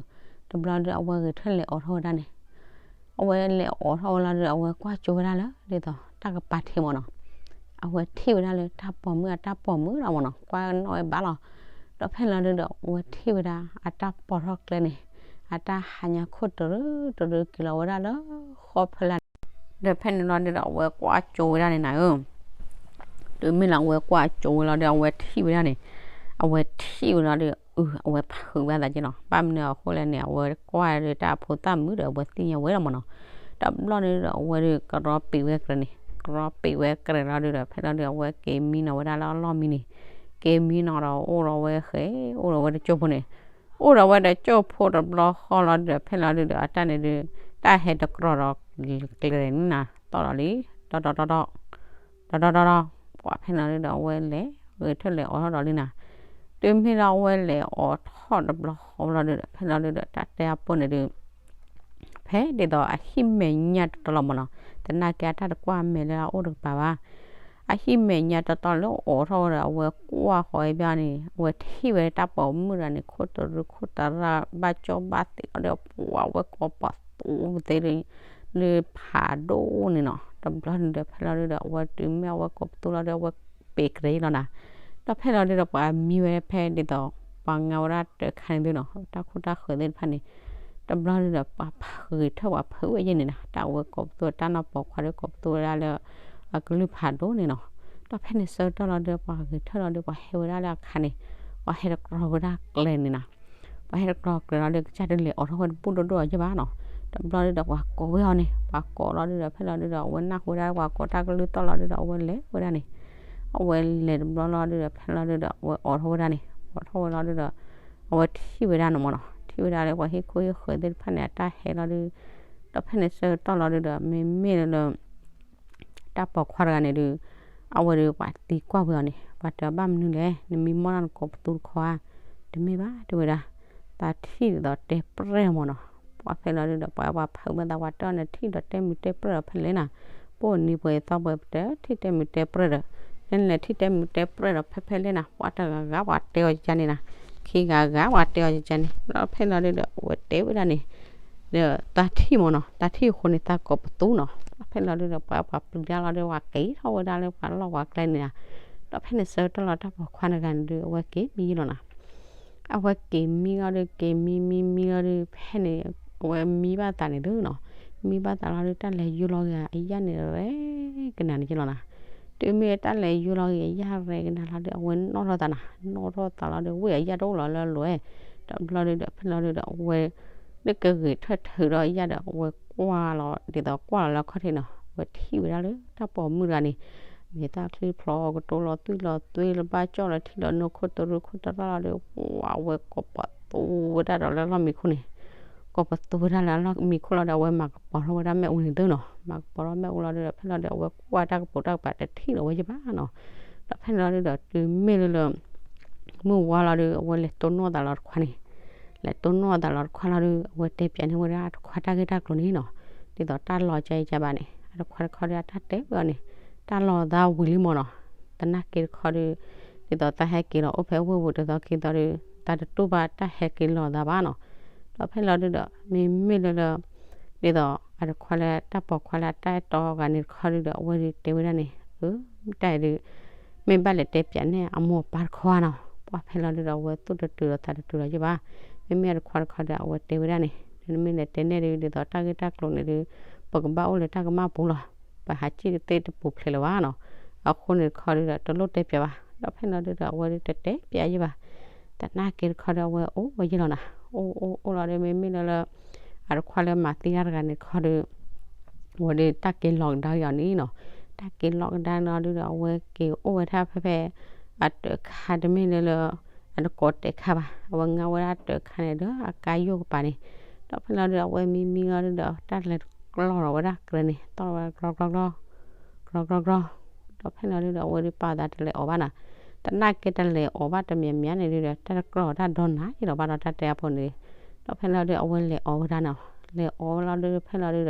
တဘျီဒုးအဝဲဂဲၤထၢၣ်လဲၤအိးထီၣ်ဝဲဒၣ်န့ၣ်, အဝဲလဲၤအိးထီၣ်ဝဲလီၤဒုး အဝဲကွၢ်ကၠိဝဲဒၣ်လၢ ဒ်သိးတၢ်ကပၤထံးမ့ၢ်နီၤ, အဝဲထံၣ်ဝဲဒၣ်လၢတၢ်ပိာ်မုၣ်အတၢ်ပိာ်မုၣ်လီၤမ့ၢ်နီၤ, ကွၢ်နီၣ်ဝဲဘၣ်လီၤ. ဒီးဖဲလီၤဒုဒီး အဝဲထံၣ်ဝဲဒၣ်အတၢ်ပိာ်ထီၣ်ကျဲန့ၣ် အတၢ်ဟးညါခိၣ်တရူးတရူးက့ၤလီၤဝဲဒၣ်လၢဃီဖဲလၢ်န့ၣ်, ဒီးဖဲန့ၣ်လီၤဒုဒီး အဝဲကွၢ်ကၠိဝဲဒၣ်န့ၣ်နၤဧၢ တုၤမ့ၢ်လၢအဝဲကွၢ်ကၠိဝဲလီၤဒီး အဝဲထံၣ်ဝဲဒၣ်န့ၣ်, အဝဲထံၣ်ဝဲလီၤဒီး အု အဝဲဖုးဘၣ်သးက့လီၤ. ဘၣ်မနုၤအဃိလဲၣ်န့ၣ် အဝဲကွၢ်ဒီးတၢ်အဖိသၣ်မုၣ်ဒီး အဝဲသ့ၣ်ညါဝဲလီၤမ့ၢ်နီၤ. တဘျီန့ၣ်ဒီး အဝဲဒုးကရီပံာ်ဝဲကြဲးန့ၣ်, ကရီပံာ်ဝဲကြဲးလီၤဒုဒီး ဖဲလီၤဒုဒီး အဝဲက့ၤမံနီၤဝဲဒၣ်လၢအလီၢ်မံန့ၣ်, က့ၤမံနီၤဒီး အိၣ်ဒီးဝဲဃဲ, အိၣ်ဒီးဝဲတကၠိၢ်ဖိန့ၣ်, အိၣ်ဒီးဝဲတကၠိၢ်ဖိတဘျီဃီလီၤဒုဒီး ဖဲလီၤဒုဒီး အတၢ်န့ၣ်ဒုး တၢ်ဟဲတကြၢးဒီး ကျဲန့ၣ်နၤ တီၢ်ဒီးလံ, တီတီတီတီ တီတီတီတီ, ပှၤဖဲလီၤဒုဒီး အဝဲလဲၤဂဲၤထၢၣ်လဲၤအိးထီၣ်ဒီးလံနၤ, တုၤမ့ၢ်လၢအဝဲလဲၤအိးထီၣ်တဘျီဃီလီၤဒုဒီး ဖဲလီၤဒုဒီး တၢ်တဲအပိၢ်န့ၣ်ဒုး ဖဲဒ်သိးအဟံၣ်မဲာ်ညါတတီၤလီၤမ့ၢ်နီၤ, သနာ်က့အတၢ်တကွၢ်မဲာ်လၢအအိၣ်တကပၤဘၣ်, အဟံၣ်မဲာ်ညါတတီၤလၢအိးထီၣ်ဝဲဒီး အဝဲကွၢ်ဃီၤဝဲဘၣ်န့ၣ် အဝဲထံၣ်ဝဲတၢ်ပိာ်မုၣ်တဂၤန့ၣ် ခိၣ်တရူးခိၣ်တရၢ်ဘၣ်ကၠီဘၣ်သံးလီၤဒီး ပှၤဝဲကိးပသူသ့လၢဖးဒိၣ်န့ၣ်နီၤ. တဘျီန့ၣ်ဒီး ဖဲလီၤဒုဒီး အဝဲတုၤမ့ၢ်အဝဲကိးပသူလီၤဒီး အဝဲပ့ၤကြဲးလီၤနၤ. ဒီးဖဲလီၤဒုဒီး ပှၤမံဝဲဖဲဒ်သိး ပှၤငါဝဲဒၣ်တၢ်ခါန့ၣ်သုနီၤ တၢ်ခိၣ်တၢ်ဃၢၤသ့ၣ်တဖၣ်န့ၣ်, တဘျီဒုဒီး ပှၤဖုးဂဲၤထၢၣ်ပှၤဖုးဝဲယဲၢ်န့ၣ်နၤ, တၢ်ဝဲကိးပသူတၢ်နီၢ်ပိာ်ခွါဒီးကိးပသူဝဲဒၣ်လၢ အကလုၢ်ဖးဒိၣ်န့ၣ်နီၤ. ဒီးဖဲန့ၣ်ဆၢကတီၢ်လီၤဒု ပှၤဂဲၤထၢၣ်လီၤဒု ပှၤဟဲဝဲဒၣ်လၢအခါန့ၣ်, ပှၤဟဲတကြၢးဝဲဒၣ်ကျဲန့ၣ်နၤ ပှၤဟဲတကြၢးကျဲလီၤဒီး ကစၢ်ဒုးလဲၤအိးထီၣ်ဝဲတဘူၣ်ဒိၣ်ဒိၣ်အီၤယဲၢ်ဘၣ်နီၤ. တဘျီဒုဒီး ပှၤကိးဝဲအီၤန့ၣ်, ပှၤကိးလီၤဒုဒီး ဖဲလီၤဒုဒီး အဝဲနၢ်ဟူဝဲဒၣ် ပှၤကိးတၢ်ကလုၢ်သီၣ်လီၤဒုဒီး အဝဲလဲၤဝဲဒၣ်န့ၣ်, အဝဲလဲၤတဘျီလီၤဒုဒီး ဖဲလီၤဒုဒီး အဝဲအိးထီၣ်ဝဲဒၣ်န့ၣ်, အိးထီၣ်ဝဲလီၤဒုဒီး အဝဲထံၣ်ဝဲဒၣ်န့ၣ်မ့ၢ်နီၤ, ထံၣ်ဝဲဒၣ်လၢပှၤဟံၣ်ခိၣ်ဟံၣ်ဃၢၤသ့ၣ်တဖၣ်န့ၣ် အတၢ်ဟဲလီၤဒု, ဒီးဖဲန့ၣ်ဆၢကတီၢ်လီၤဒုဒီး မ့မ့ၢ်လၢ တၢ်ပိာ်ခွါတဂၤန့ၣ်ဒုး အဝဲဒုးပှၤသံကွၢ်ဝဲအီၤန့ၣ် ပှၤတဲအီၤဘၣ်မနုၤလဲၣ်, နမံမီၢ်ဒၣ်နကိးပသူတခီဧါ, တမ့ၢ်ဘၣ်တဲဝဲဒၣ်, သးထံၣ်ဒ်သိးတဲပြဲၢ်မ့ၢ်နီၤ. ပှၤဖဲလီၤဒုဒီး ပှၤပှၤဖုးဘၣ်သး ပှၤတဲအီၤ နထံၣ်ဒီးတဲမုာ်တဲပြဲၢ်ဒီးဖဲလဲၣ်နၤ, ပအိၣ်နံၤပှဲၤသီပှဲၤ ပတထံၣ်တဲမုာ်တဲပြဲၢ်ဒီး, နလဲၤထံၣ်တဲမုာ်တဲပြဲၢ်ဒီးဖဲဖဲလဲၣ်နၤ, ပှၤတဂၤဂၤပှၤတဲအီၤယန့ၣ်နၤ, ခံဂၤဂၤပှၤတဲအီၤယန့ၣ်, ဒီးဖဲလီၤဒုဒီး အဝဲတဲဝဲဒၣ်န့ၣ် ဒီးသးထံၣ်မ့ၢ်နီၤ, သးထံၣ်အဃိန့ၣ် သးကိးပသူနီၤ. ဖဲလီၤဒုဒီး ပှၤပှၤပျံၤတၢ်လီၤဒီး ပှၤက့ၤထီၣ်ဝဲဒၣ်လၢပှၤလီၢ်ပှၤကျဲန့ၣ်နၤ. ဒီးဖဲန့ၣ်ဆၢကတီၢ်လီၤ တၢ်ပိာ်ခွါတဂၤန့ၣ်ဒုး အဝဲက့ၤမံလီၤနၤ. အဝဲက့ၤမံလီၤဒုး က့ၤမံမံမံလီၤဒုး ဖဲန့ၣ် အဝဲမံဘၣ်သးန့ၣ်သုနီၤ, မံဘၣ်သးလီၤဒုး တၢ်လဲၤယူၤလီၤဂ့ၤအယၣ်န့ၣ်ရဲၣ်ကနၤန့ၣ်က့လီၤနၤ. တုၤမ့ၢ်တၢ်လဲၤယူၤလီၤဂ့ၤအယၣ်ရဲၣ်ကနၤလီၤဒုး အဝဲနီၣ်ထီၣ်သးနၤ, နီၣ်ထီၣ်သးလီၤဒုး ဝ့ၢ်အယၣ်တအိၣ်လီၤလၢအလိၤ, တဘျီဒုဒီး ဖဲလီၤဒုဒီး အဝဲ လၢကဂဲၤထၢၣ်ထုးဒီးအယၣ်ဒီး အဝဲကွၢ်လီၤ ဒ်သိးကွၢ်လီၤလၢအခီၣ်ထံးနီၤ, အဝဲထံၣ်ဝဲဒၣ်လၢတၢ်ပိာ်မုၣ်တဂၤန့ၣ် မ့ၢ်တၢ်ချံဖျိးကတိၤလီၤသွံၣ်လီၤသွဲလၢဘၣ်ကၠီၣ်လီၤထံလီၤနိခိၣ်တရူးခိၣ်တရၢ်လီၤဒီး ပှၤဝဲကိးပသူဝဲဒၣ်ဒီးလၢလီၢ်မံခိၣ်န့ၣ်, ကိးပသူဝဲဒၣ်လၢလီၢ်မံခိၣ်လီၤဒီး အဝဲမၤကပီၤထီၣ်ဝဲဒၣ်မ့ၣ်အူန့ၣ်သုနီၤ, မၤကပီၤထီၣ်မ့ၣ်အူလီၤဒီး ဖဲလီၤဒီး အဝဲကွၢ်တၢ်ကပိာ်တၢ်ကပၤတထံၣ်လီၤဝဲယဘၣ်နီၤ, ဒီးဖဲလီၤဒုဒီး တုၤမ့ၢ်လၢလၢ မုၢ်ဝါလီၤဒီး အဝဲလဲၤတိၢ်နီၣ်သးလီၤတခွါန့ၣ်, လဲၤတိၢ်နီၣ်သးလီၤတခွါလီၤဒီး အဝဲတဲပၠးန့ၢ်ဝဲဒၣ်အတခွါတၢ်ဂ့ၢ်တၢ်ကျိၤန့ၣ်နီၤ, ဒ်သိးတၢ်လီၤကၢအံၤကၢဘၣ်န့ၣ် အတခွါတခီဒီးအတၢ်တဲဝဲအီၤန့ၣ်, တၢ်လီၤသးဝံၤလံမ့ၢ်နီၤ, သနာ်က့တခီဒီး ဒ်သိးသးဟဲက့ၤလီၤအိၣ်ဖဲဝ့ၢ်ပူၤတသီခံသီဒီး သးတတူၢ်ဘၣ်တၢ်ဟဲက့ၤလီၤသးဘၣ်နီၤ, ဒီးဖဲလီၤဒုဒီး မ့မ့ၢ်လၢလၢ ဒ်သိးအတခွါလၢတၢ်ပိာ်ခွါလၢအတၢ်အဲၣ်တီဂၤန့ၣ်တခီဒုဒီး အဝဲဒုးတဲဝဲဒၣ်န့ၣ်, အၢ တၢ်အံၤဒုး မ့ၢ်ဘၣ်လဲၤတဲပၠးန့ၢ်အမိၢ်အပၢ်တခီဧါနီၤ, ပှၤဖဲလီၤဒုဒီး အဝဲသူၣ်တတုၤဒီးသးတတုၤလီၤယဘၣ်, မ့မ့ၢ်အတခွါတခီဒီး အဝဲတဲဝဲဒၣ်န့ၣ်, နမ့ၢ်လဲၤတဲနဲၣ်ဒုး ဒ်သိးတၢ်ဂ့ၢ်တၢ်ကျိၤန့ၣ်ဒုး ပကဘၣ်အိၣ်လၢတၢ်ကမၣ်ပူၤလီၤ, ပဟးစံၣ်တသ့တပူၤဖျဲးလၢၤဘၣ်နီၤ, အဃိန့ၣ်တခီဒုဒီး တလိၣ်တဲပၠးဘၣ်. ဒီးဖဲလီၤဒုဒီး အဝဲဒုတတဲပၠးယဲၢ်ဘၣ်. သနာ်က့တခီဒီး အဝဲအိၣ်ဝဲယဲၢ်လီၤနၤ, အိၣ်အိၣ်အိၣ်လီၤဒီး မ့မ့ၢ်လၢလၢ အတခွါလၢမၤသံတၢ်တဂၤန့ၣ်တခီဒီး အဝဲဒုတၢ်က့ၤလီၤကဒါက့ၤအီၤန့ၣ်နီၤ. တၢ်က့ၤလီၤကဒါန့ၣ်လီၤဒုဒီး အဝဲက့ၤအိၣ်ဝဲဒၣ်ဖဲဖဲ အတၢးခါတမ့ၢ်လၢလၢ အတကိးတဲာ်ခါဘၣ်. အဝဲငါဝဲဒၣ်တၢးခါန့ၣ်ဒီး အကါယိၣ်ကပၤန့ၣ်. ဒီးဖဲလီၤဒုဒီး အဝဲမံမံလီၤဒုဒီး တၢ်လဲၤတကျီလီၤဝဲဒၣ်ကြၢးန့ၣ် တီၢ်ဝဲကျီကျီကျီ ကျီကျီကျီ. ဒီးဖဲလီၤဒုဒီး အဝဲဒုပာ်သးတလဲၤအီၣ်ဘၣ်နၤ. သနာ်က့တလဲၤအီၣ်ဘၣ်တမံၤမံၤန့ၣ်ဒုဒီး တၢ်တကျီတၢ်ဒီနၤယဲၢ်လီၤဘၣ်ဒီး တၢ်တဲအဖိန့ၣ်. ဒီးဖဲလီၤဒု အဝဲလဲၤအီၣ်ဝဲဒၣ်နီၤ. လဲၤအီၣ်ဝဲလီၤဒု ဖဲလီၤဒုဒီး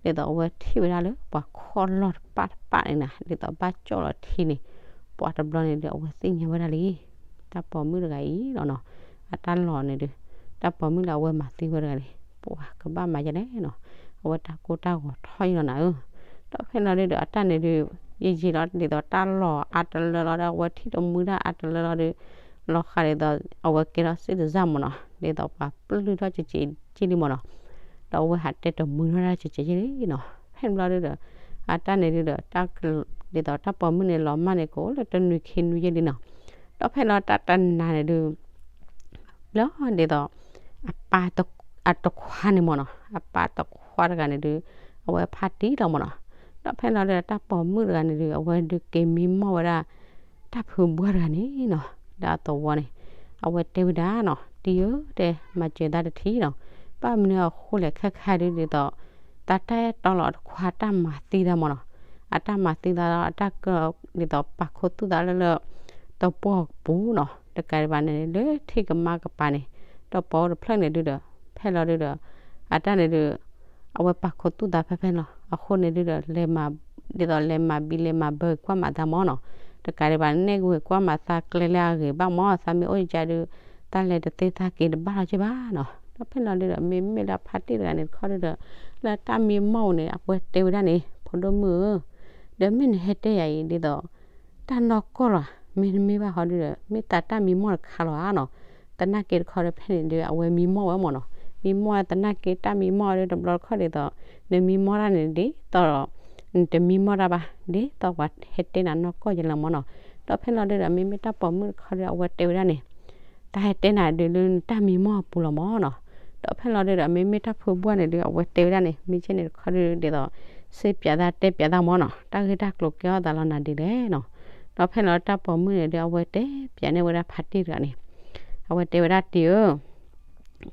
ဒ်သိးအဝဲထံၣ်ဝဲဒၣ်လၢပှၤခီၣ်လီၢ်တပၣ်တပၣ်န့ၣ်နၤ, ဒ်သိးဘၣ်ကၠီၣ်လီၤထံန့ၣ် ပှၤတဘျီန့ၣ်ဒု အဝဲသ့ၣ်ညါဝဲဒၣ်လံ တၢ်ပိာ်မုၣ်တဂၤအံၤလီၤနီၤ. အတၢ်လီၢ်န့ၣ်ဒု တၢ်ပိာ်မုၣ်လၢအဝဲမၤသံဝဲတဂၤန့ၣ် ပှၤကဘၣ်မၤယဲလဲၣ်နီၤ. အဝဲတၢ်ကိၢ်တၢ်ဂီၤထီၣ်ယဲၢ်လီၤနၤဧၢ. ဒီးဖဲလီၤဒုဒီး အတၢ်န့ၣ်ဒု ယံာ်ယံာ်လီၤ ဒ်သိးတၢ်လီၢ်အါတလၢလီၤဒီး အဝဲထံၣ်တမုာ်တၢ်အါတလၢလီၤဒု လီၤဃာ်ဒ်သိး အဝဲကဲထီၣ်စ့ၣ်တစၢ်မၢ်နီၤ, ဒ်သိးပှၤပျုၢ်ထီၣ်ကက့ၤက့ၤလံမၢ်နီၤ. ဒီးအဝဲဟးတဲတမုာ်ထီၣ်တၢ်ကက့ၤက့ၤလံနီၤ. ဖဲန့ၣ်ဘျီဒုဒီး အတၢ်န့ၣ်ဒုဒီး ဒ်သိးတၢ်ပိာ်မုၣ်န့ၣ်လီၤမၢ်န့ၣ် ကအိၣ်လၢတနွံခံနွံယဲၢ်လံနီၤ. ဒီးဖဲလီၤတၢ်တနၤန့ၣ်ဒု ဘျီဒ်သိး အပၢ်တ အတခွါန့ၣ်မၢ်နီၤ, အပၢ်တခွါတဂၤန့ၣ်ဒု အဝဲဖါတံၢ်လီၤမၢ်နီၤ. ဒီးဖဲလီၤဒုဒီး တၢ်ပိာ်မုၣ်တဂၤန့ၣ်ဒု အဝဲဒုက့ၤမံမီၢ်ဝဲဒၣ် တၢ်ဖုဘှၢ်တဂၤန့ၣ်နီၤ, ဒီးအသဝီန့ၣ် အဝဲတဲဝဲဒၣ်နီၤ, တံၢ်ဧၢ တဲ မၤစၢၤသးတထံၣ်နီၤ, ဘၣ်မနုၤအဃိလဲၣ်ခဲခါဒုဒ်သိး တၢ်တၢ်အဲၣ်တီလီၤအတခွါတၢ်မၤသံသးမၢ်နီၤ, အတၢ်မၤသံသးဒီး အတၢ်ကဒ်သိးပာ်ခူသူၣ်သးလၢလၢ တပှီၢ်ပူၤနီၤ, တကးဒံးဘၣ်န့ၣ် လၢထံၣ်ကမါကပၤန့ၣ် တပှီၢ်အိၣ်တဖျၢၣ်န့ၣ်ဒုဒီး ဖဲလီၤဒုဒီး အတၢ်န့ၣ်ဒု အဝဲပာ်ခူသူၣ်သးဖဲဖဲလီၤ. အဃိန့ၣ်ဒုဒီး လဲၤမၤ ဒ်သိးလဲၤမၤဘံလဲၤမၤဘၢကွၢ်မၤသးမၢ်နီၤ, တကးဒံးဘၣ်န့ၣ် ကဝဲၤကွၢ်မၤသးကျဲလၢအဂ့ၤဘၣ်မၢ်, သးမ့ၢ်အိၣ်ယကါဒု တၢ်လဲၤတသ့သးက့ၤတဘၣ်လီၤက့ၤဘၣ်နီၤ. ဒီးဖဲလီၤဒုဒီး မ့မ့ၢ်လၢအဖါတံၢ်တဂၤန့ၣ်တခီဒုဒီး လၢတၢ်မံမီၢ်န့ၣ် အဝဲတဲဝဲဒၣ်န့ၣ် ဖိဒိၣ်မုၣ်ဧၢ, ဒီးမ့ၢ်နဟဲတဲယၤအံၤဒ်သိး တၢ်နီၢ်ကီၢ်လီၤ, မ့တမ့ၢ်ဘၣ်ဃီဒုဒီး မ့ၢ်တၢ်တၢ်မံမီၢ်တခါလီၤဧါနီၤ, သနာ်က့တခီဒီးဖဲန့ၣ်ဒု အဝဲမံမီၢ်ဝဲမၢ်နီၤ, မံမီၢ်သနာ်က့တၢ်မံမီၢ်ဒုတဘျီတခီဒ်သိး နမံမီၢ်တၢ်န့ၣ်ဒ်သိး နတမံမီၢ်တၢ်ဘၣ် ဒ်သိးပှၤဟဲတဲနၤနီၢ်ကီၢ်ယလီၤမၢ်နီၤ. ဒီးဖဲလီၤဒုဒီး မ့မ့ၢ်တၢ်ပိာ်မုၣ်တခီဒု အဝဲတဲဝဲဒၣ်န့ၣ် တၢ်ဟဲတဲနၤဒုလၢနတၢ်မံမီၢ်အပူၤလီၤမၢ်နီၤ. ဒီးဖဲလီၤဒုဒီး မ့မ့ၢ်တၢ်ဖုဘှၢ်န့ၣ်ဒု အဝဲတဲဝဲဒၣ်န့ၣ် မ့ၢ်ကဲန့ၣ်တခီဒုဒ်သိး စ့ပၠးသးတဲပၠးသးမၢ်နီၤ, တၢ်ဂ့ၢ်တၢ်ကျိၤကဲထီၣ်သးလီၤနၤဒ်လဲၣ်နီၤ. ဒီးဖဲလီၤတၢ်ပိာ်မုၣ်န့ၣ်ဒု အဝဲတဲပၠးန့ၢ်ဝဲဒၣ်ဖါတံၢ်တဂၤန့ၣ်, အဝဲတဲဝဲဒၣ်တံၢ်ဧၢ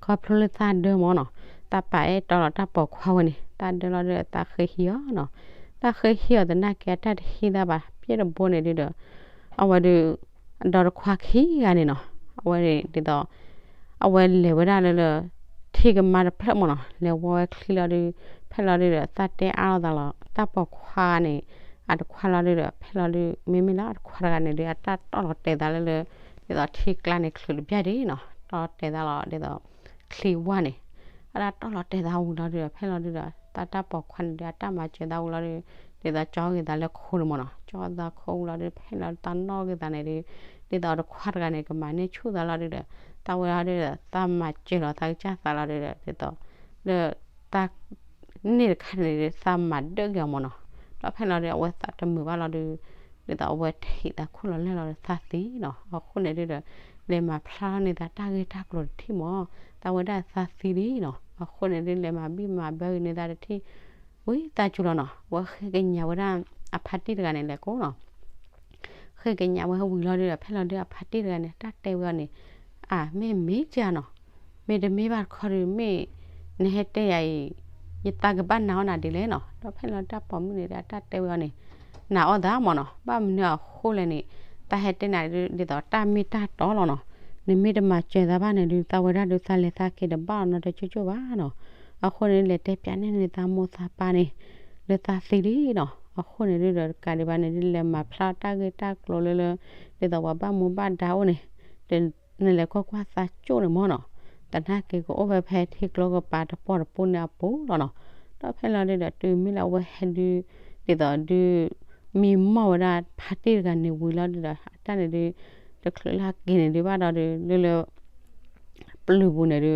ခီဖျိလၢသးဒၢမၢ်နီၤ, သးပာ်အဲၣ်တီလီၤတၢ်ပိာ်ခွါဝဲန့ၣ် သးဒၢလီၤဒုဒီး သးဃ့ဟံးအီၤနီၤ, သးဃ့ဟံးအီၤသနာ်က့ အတၢ်တဟံးသးဘၣ် ပျဲၢ်တဘိန့ၣ်ဒုဒီး အဝဲဒု ဒီးတခွါခံဂၤန့ၣ်နီၤ, အဝဲဒ်သိး အဝဲလဲၤဝဲဒၣ်လၢလၢ ထံကမါတဖျၢၣ်မၢ်နီၤ, လဲၤဝီဝဲချံလီၤဒု ဖဲလီၤဒုဒီး သးတဲအါလိာ်သးလီၤ တၢ်ပိာ်ခွါန့ၣ် အတခွါလီၤဒုဒီး ဖဲလီၤဒု မ့မ့ၢ်လၢအတခွါတဂၤန့ၣ်ဒု အတၢ်တီၢ်လီၤတဲာ်သးလၢလၢ ဒ်သိးထံကျါန့ၣ် ချုးတဘျၢ်ဒ်နီၤ, တီၢ်လီၤတဲာ်သးလီၤဒ်သိး ချံဝါန့ၣ် အတၢ်တီၢ်လီၤတဲာ်သးဝံၤလီၤဒုဒီး ဖဲလီၤဒုဒီး တၢ်တၢ်ပိာ်ခွါန့ၣ်ဒု အတၢ်မၤစၢၤသးဝံၤလီၤဒု ဒ်သိးကၠီဂ့ၤသးလၢခိန့ၣ်မၢ်နီၤ, ကၠီသးခိဝံၤလီၤဒု ဖဲလီၤဒု တၢ်နီၣ်ဂ့ၤသးန့ၣ်ဒု ဒ်သိးတခွါတဂၤန့ၣ် ကမၤန့ၢ်ဆူၣ်သးလီၤဒုဒီး တၢ်ဝဲလီၤဒုဒီး သးမၤစၢၤလီၤသးကစၢ်သးလီၤဒုဒီး ဒ်သိး လၢ တၢ် န့ၣ်တခါန့ၣ်ဒု သးမၤဒၢက့ၤအီၤမၢ်နီၤ, ဒီးဖဲလီၤဒု အဝဲသးတမုာ်ဘၣ်လီၤဒု ဒ်သိးအဝဲထံၣ်သးခိၣ်လီၤလဲၢ်လီၤဒီးသးသံနီၤ, အဃိန့ၣ်ဒုဒီး လဲၤမၤဖျါထီၣ်န့ၢ်သးတၢ်ဂ့ၢ်တၢ်ကျိၤတထံၣ်မၢ်, သးဝဲဒၣ်သးသံလံနီၤ, အဃိန့ၣ်ဒု လဲၤမၤဘံၣ်မၤဘၢဂ့ၤန့ၢ်သးတထံၣ်, ဝံသးစူၤလီၤနီၤ, အဝဲဃ့ကညးဝဲဒၣ် အဖါတံၢ်တဂၤန့ၣ် လဲၤကိးနီၤ ဃ့ကညးဝဲဝံၤလီၤဒုဒီး ဖဲလီၤဒု အဖါတံၢ်တဂၤန့ၣ် တၢ်တဲဝဲအီၤန့ၣ်, အၢ မ့ၢ်မ့ၢ်ကနီၤ, မ့တမ့ၢ်ဘၣ်တခီဒု မ့ၢ်နဟဲတဲယၤအံၤ, ယသးကဘၣ်နာ်အီၣ်နၤဒ်လဲၣ်နီၤ, ဒီးဖဲလီၤတၢ်ပိာ်မုၣ်န့ၣ်ဒီး အတၢ်တဲဝဲအီၤန့ၣ်, နာ်အီၣ်သးမၢ်နီၤ, ဘၣ်မနုၤအဃိလဲၣ်န့ၣ်, တၢ်ဟဲတဲနၤဒ်သိးတၢ်မ့ၢ်တၢ်တီလီၤနီၤ, နမ့ၢ်တမၤစၢၤသးဘၣ်န့ၣ်ဒု သးဝဲဒၣ်ဒု သးလဲၤသးက့ၤတဘၣ်လီၤနီတကၠိၣ်ကၠိၣ်ဘၣ်နီၤ, အဃိန့ၣ် လဲၤတဲပၠးန့ၢ်န့ၢ်သးမိၢ်သးပၢ်န့ၣ် လၢသးသံလံနီၤ, အဃိန့ၣ်ဒုဒီး တကးဒံးဘၣ်န့ၣ်ဒု လဲၤမၤဖျါတၢ်ဂ့ၢ်တၢ်ကျိၤလၢလၢ ဒ်သိးပှၤဘၣ်မူဘၣ်ဒါအိၣ်န့ၣ်, နလဲၤကွၢ်ကွၢ်သးကၠိၣ်န့ၣ်မၢ်နီၤ, သနာ်က့ကအိၣ်ဝဲဖဲထံကျိကပၤတပီၢ်တပူၤန့ၣ်အပူၤလီၤနီၤ, ဒီးဖဲလီၤဒုဒီး တုၤမ့ၢ်လၢအဝဲဟဲဒု ဒ်သိးဒု မံမီၢ်ဝဲဒၣ်ဖါတံၢ်တဂၤန့ၣ်ဝံၤလီၤဒုဒီး အတၢ်န့ၣ်ဒု တချုးလၢအက့ၤန့ၣ်ဒုဘၣ်ဒီးဒု လၢလၢ ပျုၤပူၤန့ၣ်ဒု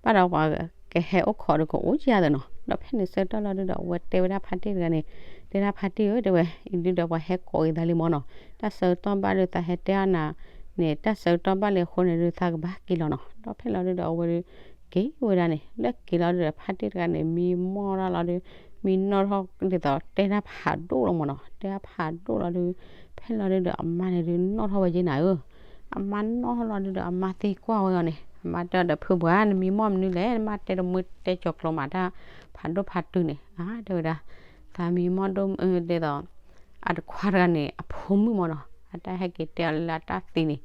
ဘၣ်ဒီးပှၤကဟဲအိၣ်ခိးဒီးကအိၣ်ကယၤသ့နီၤ, ဒီးဖဲန့ၣ်ဆၢကတီၢ်လီၤဒုဒီး အဝဲတဲဝဲဒၣ်ဖါတံၢ်တဂၤန့ၣ်, ဒ် တဲဒၣ်ဖါတံၢ်ဧၢ တဲဝဲ, အံၤဒုဒီးပှၤဟဲကိးက့ၤသးလံမၢ်နီၤ, တၢ်ဆၢကတီၢ်ဘၣ်ဒီးသးဟဲတဲအါနၤန့ၣ် တၢ်ဆၢကတီၢ်ဘၣ်လံအဃိန့ၣ်ဒုး သးကဘၣ်က့ၤလီၤနီၤ. ဒီးဖဲလီၤဒုဒီးအဝဲဒုး က့ၤဝဲဒၣ်န့ၣ် လၢက့ၤလီၤဒုဒီး ဖါတံၢ်တဂၤန့ၣ် မံမီၢ်တၢ်လီၤဒုး မံနီၣ်ထီၣ်ဒ်သိးတဲတၢ်ဖးဒိၣ်လီၤမၢ်နီၤ, တဲတၢ်ဖးဒိၣ်လီၤဒုး ဖဲလီၤဒုဒီးအမါန့ၣ်ဒုး နီၣ်ထီၣ်ဝဲယဲနၤဧၢ, အမါနီၣ်ထီၣ်လီၤဒုဒီး အမါသံကွၢ်ဝဲအီၤန့ၣ် အမါတဲဒီး ဖုပှၤ နမံမီၢ်မနုၤလဲၣ်, နမါတဲတမုၢ်တဲကၠီၤကျိၤမး တၢ်ဖးဒိၣ်ဖးတုၤန့ၣ်, အါ တဲဝဲဒၣ် သးမံမီၢ်ဒိၣ်ဒ်သိး အတခွါတဂၤန့ၣ် အဖိမုၣ်မၢ်နီၤ, အတၢ်ဟဲက့ၤတဲအီၤလၢအတၢ်သံန့ၣ်,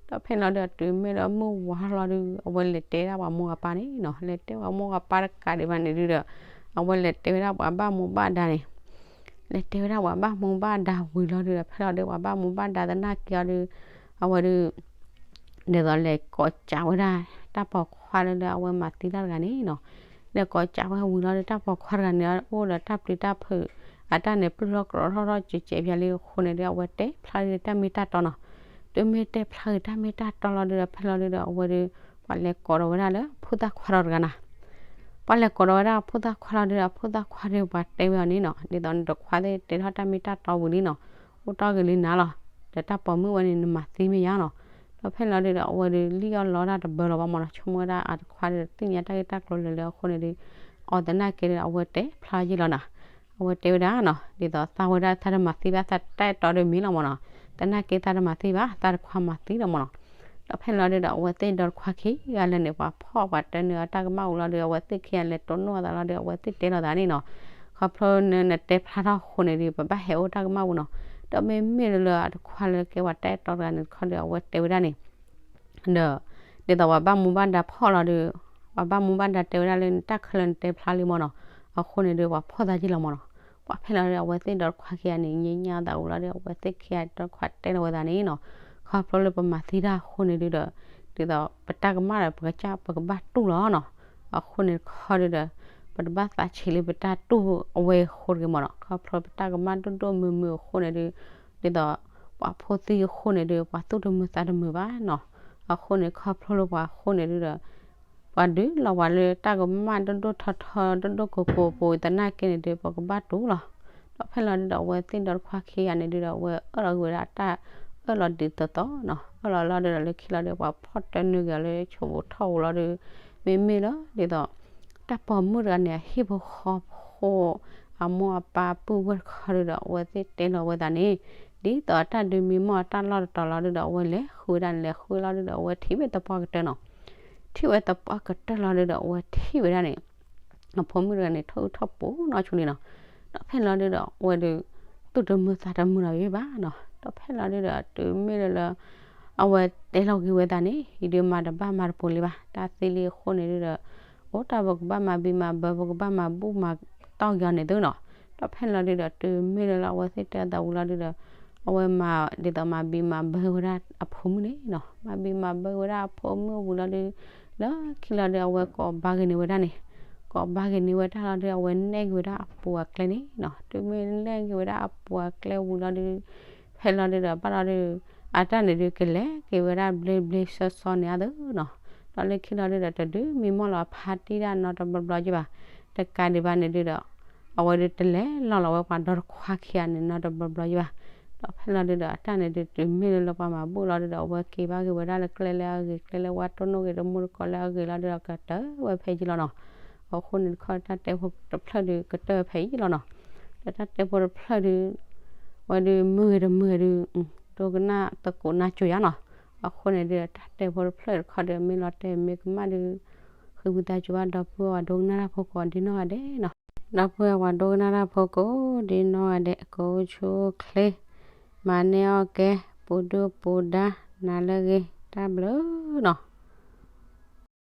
ဒီးဖဲလီၤဒုဒီး တုၤမ့ၢ်လၢမုၢ်ဝါလီၤဒုး အဝဲလဲၤတဲဒၣ်ပှၤမိၢ်ပှၤပၢ်န့ၣ်နီၤ, လဲၤတဲပှၤမိၢ်ပှၤပၢ်တကးဒံးဘၣ်န့ၣ်ဒုဒီး အဝဲလဲၤတဲဝဲဒၣ်ပှၤဘၣ်မူဘၣ်ဒါန့ၣ် လဲၤတဲဝဲဒၣ်ပှၤဘၣ်မူဘၣ်ဒါဝံၤလီၤဒုဒီး ဖဲလီၤဒု ပှၤဘၣ်မူဘၣ်ဒါသနာ်က့အီၤဒုး အဝဲဒုး ဒ်သိးလဲၤကိးကးဝဲဒၣ် တၢ်ပိာ်ခွါလၢ လၢအဝဲမၤသံတၢ်တဂၤန့ၣ်နီၤ, လဲၤကိးကးဝဲဝံၤလီၤဒုး တၢ်ပိာ်ခွါတဂၤန့ၣ် အိၣ်ဒီးတၢ်ပျံၤတၢ်ဖုး အတၢ်န့ၣ် ပျုၢ်ထီၣ်ကြီထီၣ်ထီၣ် ကဲးကဲးပၠးလံအဃိန့ၣ်ဒုး အဝဲတဲဖျါဒုးတၢ်မ့ၢ်တၢ်တီနီၤ, တုၤမ့ၢ်တဲဖျါဂ့ၤတၢ်မ့ၢ်တၢ်တီလီၤဒုဒီး ဖဲလီၤဒုဒီး အဝဲဒုး ပှၤလဲၤကိးဒီးဝဲဒၣ်လၢဖိသၣ်ခွါဒီးတဂၤနီၤ ပှၤလဲၤကိးဒီးဝဲဒၣ်အဖိသၣ်ခွါလီၤဒုဒီး အဖိသၣ်ခွါဒုး ပှၤတဲဝဲအီၤန့ၣ်နီၤ, ဒ်သိးနတခွါသ့ၣ်တဲထီၣ်တၢ်မ့ၢ်တၢ်တီဝံၤလံနီၤ, အိၣ်တီၢ်ဂ့ၤလံနၤလီၤ, ဒီးတၢ်ပိာ်မုၣ်ဝဲန့ၣ် နမၤသံမ့ၢ်ယါနီၤ, ဒီးဖဲလီၤဒုဒီး အဝဲဒုးလံၣ်အီၣ်လီတၢ်တဘၢလီၤဘၣ်မၢ်နီၤ, ဆိကမိၣ်ဝဲဒၣ်အတခွါဒုးသ့ၣ်ညါတၢ်ဂ့ၢ်တၢ်ကျိၤလၢာ်လၢအဃိန့ၣ်ဒုး အီၤသနာ်က့ဒုး အဝဲတဲဖျါယဲလီၤနၤ, အဝဲတဲဝဲဒၣ်နီၤ, ဒ်သိးသးဝဲဒၣ်သးတမၤသံဘၣ် သးတၢ်အဲၣ်တီဒုးမ့ၢ်လီၤမၢ်နီၤ, သနာ်က့သးတမၤသံဘၣ် သးတခွါမၤသံလီၤမၢ်နီၤ, ဒီးဖဲလီၤဒုဒီး အဝဲသ့ၣ်ဒီတခွါခံဂၤလၢာ်န့ၣ် ပှၤဖီၣ်ပှၤတၢနုာ်အတၢ်ကမၣ်ဝံၤလီၤဒုး အဝဲသ့ၣ်ခံဂၤလဲၤတိၢ်နီၣ်အသးလီၤဒုး အဝဲသ့ၣ်တဲလီၤသးန့ၣ်နီၤ, ခီဖျိန နတဲဖျါထီၣ်အဃိန့ၣ်ဒုး ပဘၣ်ဟဲအိၣ်တၢ်ကမၣ်ပူၤနီၤ, ဒီးမ့မ့ၢ်လၢအတခွါလၢကဲပှၤတၢ်အဲၣ်တီတဂၤန့ၣ်တခီဒုး အဝဲတဲဝဲဒၣ်န့ၣ် ဒီး ဒ်သိးပှၤဘၣ်မူဘၣ်ဒါဖီၣ်လီၤဒုး ပှၤဘၣ်မူဘၣ်ဒါတဲဝဲဒၣ်လၢနတၢ်ခဲလၢာ်နတဲဖျါလံမၢ်နီၤ, အဃိန့ၣ်ဒုး ပှၤဖီၣ်သးယဲလီၤမၢ်နီၤ, ပှၤဖဲလီၤဒုး အဝဲသ့ၣ်ဒီတခွါခံဂၤန့ၣ် ညါညါအသးဝံၤလီၤဒုး အဝဲသ့ၣ်ခံဂၤဒီတခွါတဲလီၤဝဲသးန့ၣ်နီၤ, ခီဖျိလၢပမၤသံတၢ်အဃိန့ၣ်ဒုးဒီး ဒ်သိးပတၢ်ကမၣ်ဒီးပကစၢ်ပကဘၣ်တူၢ်လီၤနီၤ, အဃိန့ၣ်တခီဒုးဒီး ပတဘၣ်သးဆံးလၢပတၢ်တူၢ်အဝဲအဃိတဂ့ၤမၢ်နီၤ, ခီဖျိပတၢ်ကမၣ်ဒိၣ်ဒိၣ်မုၢ်မုၢ်အဃိန့ၣ်ဒုး ဒ်သိး ပှၤဖိသံအဃိန့ၣ်ဒုး ပှၤသူၣ်တမုာ်သးတမုာ်ဘၣ်နီၤ, အဃိန့ၣ် ခီဖျိလၢပှၤအဃိန့ၣ်ဒုးဒီး ပှၤဒုးလီၤပှၤလၢတၢ်ကမၣ်ဒိၣ်ဒိၣ်ထီထီ ဒိၣ်ဒိၣ်ကိးကိးပူၤသနာ်က့န့ၣ်ဒုး ပကဘၣ်တူၢ်လီၤ, ဒီးဖဲလီၤဒုးဒီး အဝဲသ့ၣ်ဒီတခွါခံဂၤန့ၣ်ဒုးဒီး အဝဲအၢၣ်လီၤက့ၤဝဲဒၣ်တၢ်အၢၣ်လီၤဒ်သိးသိးနီၤ, အၢၣ်လီၤလီၤဒုးဒီး လၢခံလီၤဒုး ပှၤဖီၣ်တၢနုာ်က့ၤအီၤလၢဆိးပူၤထီၣ်ပူၤလီၤဒုး မ့မ့ၢ်လၢဒ်သိး တၢ်ပိာ်မုၣ်တဂၤန့ၣ် အဟံၣ်ဖိဃီဖိ အမိၢ်အပၢ်ပုၢ်ဝဲၢ်တခီဒုးဒီး အဝဲသ့ၣ်တဲလီၤဝဲသးန့ၣ် ဒ်သိးတၢ်ဒုးမံမီၢ်အတၢ်လီၢ်တတီၤလီၤဒုးဒီး အဝဲလဲၤဃုဝဲဒၣ်န့ၣ် လဲၤဃုလီၤဒုးဒီး အဝဲထံၣ်ဝဲသပှၢ်ကတၢၢ်နီၤ, ထံၣ်ဝဲသပှၢ်ကတၢၢ်လီၤဒုးဒီး အဝဲထံၣ်ဝဲဒၣ်န့ၣ် အဖိမုၣ်တဂၤန့ၣ် ထီၣ်အုၣ်ထီၣ်ပူၤနီၢ်ဆူန့ၣ်နီၤ, ဒီးဖဲလီၤဒုးဒီး အဝဲဒုး သူၣ်တမုာ်သးတမုာ်လီၤဝဲဘၣ်နီၤ, ဒီးဖဲလီၤဒုးဒီး တုၤမ့ၢ်လၢလၢ အဝဲတဲလီၤက့ၤဝဲသးန့ၣ် အံၤဒုးမၤတဘၣ်မၤတပိၤလံဘၣ်, တၢ်သံလံအဃိန့ၣ်ဒုးဒီး အိၣ်တၢ်ပကဘၣ်မၤဘံးမၤဘၢ ပကဘၣ်မၤဘူၣ်မၤတီၢ်က့ၤအီၤန့ၣ်သုနီၤ, ဒီးဖဲလီၤဒုးဒီး တုၤမ့ၢ်လၢလၢအဝဲသ့ၣ်တဲအသးဝံၤလီၤဒုးဒီး အဝဲမၤဒ်သိးမၤဘံးမၤဘၢဝဲဒၣ်အဖိမုၣ်န့ၣ်နီၤ, မၤဘံးမၤဘၢဝဲဒၣ်အဖိမုၣ်ဝံၤလီၤဒုး လၢခံလီၤဒုး အဝဲကိးဘၣ်က့ၤန့ၢ်ဝဲဒၣ်န့ၣ်, ကိးဘၣ်က့ၤန့ၢ်ဝဲဒၣ်လီၤဒုး အဝဲနဲၣ်က့ၤဝဲဒၣ်အပူၤအကျဲန့ၣ်နီၤ, တုၤမ့ၢ်နဲၣ်က့ၤဝဲဒၣ်အပူၤအကျဲဝံၤလီၤဒုး ဖဲလီၤဒုးဒီး ဘၣ်လီၤဒုး အတၢ်န့ၣ်ဒုးကလဲၤက့ၤဝဲဒၣ်ဘျ့ဘျ့ဆှီဆှီန့ၣ်အသိးနီၤ, ဒီးလၢခံလီၤဒုးဒီး တဒုးမံမီၢ်လီၤအဖါတံၢ်ဒၣ်နီတဘျီဘျီက့ၤဘၣ်, တကးဒံးဘၣ်န့ၣ်ဒုးဒီး အဝဲဒုးတလဲၤလီၤလီၤဝဲပှၤဒီတခွါခံဂၤန့ၣ်နီတဘျီဘျီက့ၤဘၣ်, ဒီးဖဲလီၤဒုးဒီး အတၢ်န့ၣ်ဒုးတုၤမ့ၢ်လၢလၢပှၤမၤဘူၣ်လီၤဒုးဒီး အဝဲက့ၤဘၣ်က့ၤဝဲဒၣ်လၢကျဲလၢအဂ့ၤ ကျဲလၢဝါတိၢ်နီၣ်ဂ့ၤ တမူတကိးလၢအဂ့ၤလီၤဒုးဒီး ကတၢၢ်ဝဲဖဲယံၤလီၤနီၤ, အဃိန့ၣ်တခီတၢ်တဲဖိတဖျၢၣ်ဒုးကတၢၢ်ဝဲဖဲယံၤလီၤနီၤ, ဒီးတၢ်တဲဖိတဖျၢၣ်ဒုး ဝဲဒုးမုာ်ဂ့ၤတမုာ်ဂ့ၤဒုး ဒိကနၣ်သကိးနၢ်ကၠိယါနီၤ, အဃိန့ၣ်ဒုး တၢ်တဲဖိတဖျၢၣ်တခီဒုး မ့ၢ်လီၤတဲာ်မ့ၢ်ကမၣ်ဒုး ဃ့ဝံသးစူၤဘၣ်ဒီပုၢ်ဝဲၢ်ပှၤဒိကနၣ်တၢ်ဖိကိးဒ်နီၢ်ဂၤဒဲးနီၤ, ဒီပုၢ်ဝဲၢ်ပှၤဒိကနၣ်တၢ်ဖိကိးဒ်နီၢ်ဂၤဒဲး ကအိၣ်ဆူၣ်အိၣ်ချ့ မၤန့ၢ်အီၣ်ကဲ ပူၤဒုၣ်ပူၤဒါ နၤလၢအဂ့ၤ တၢ်ဘျုးနီၤ.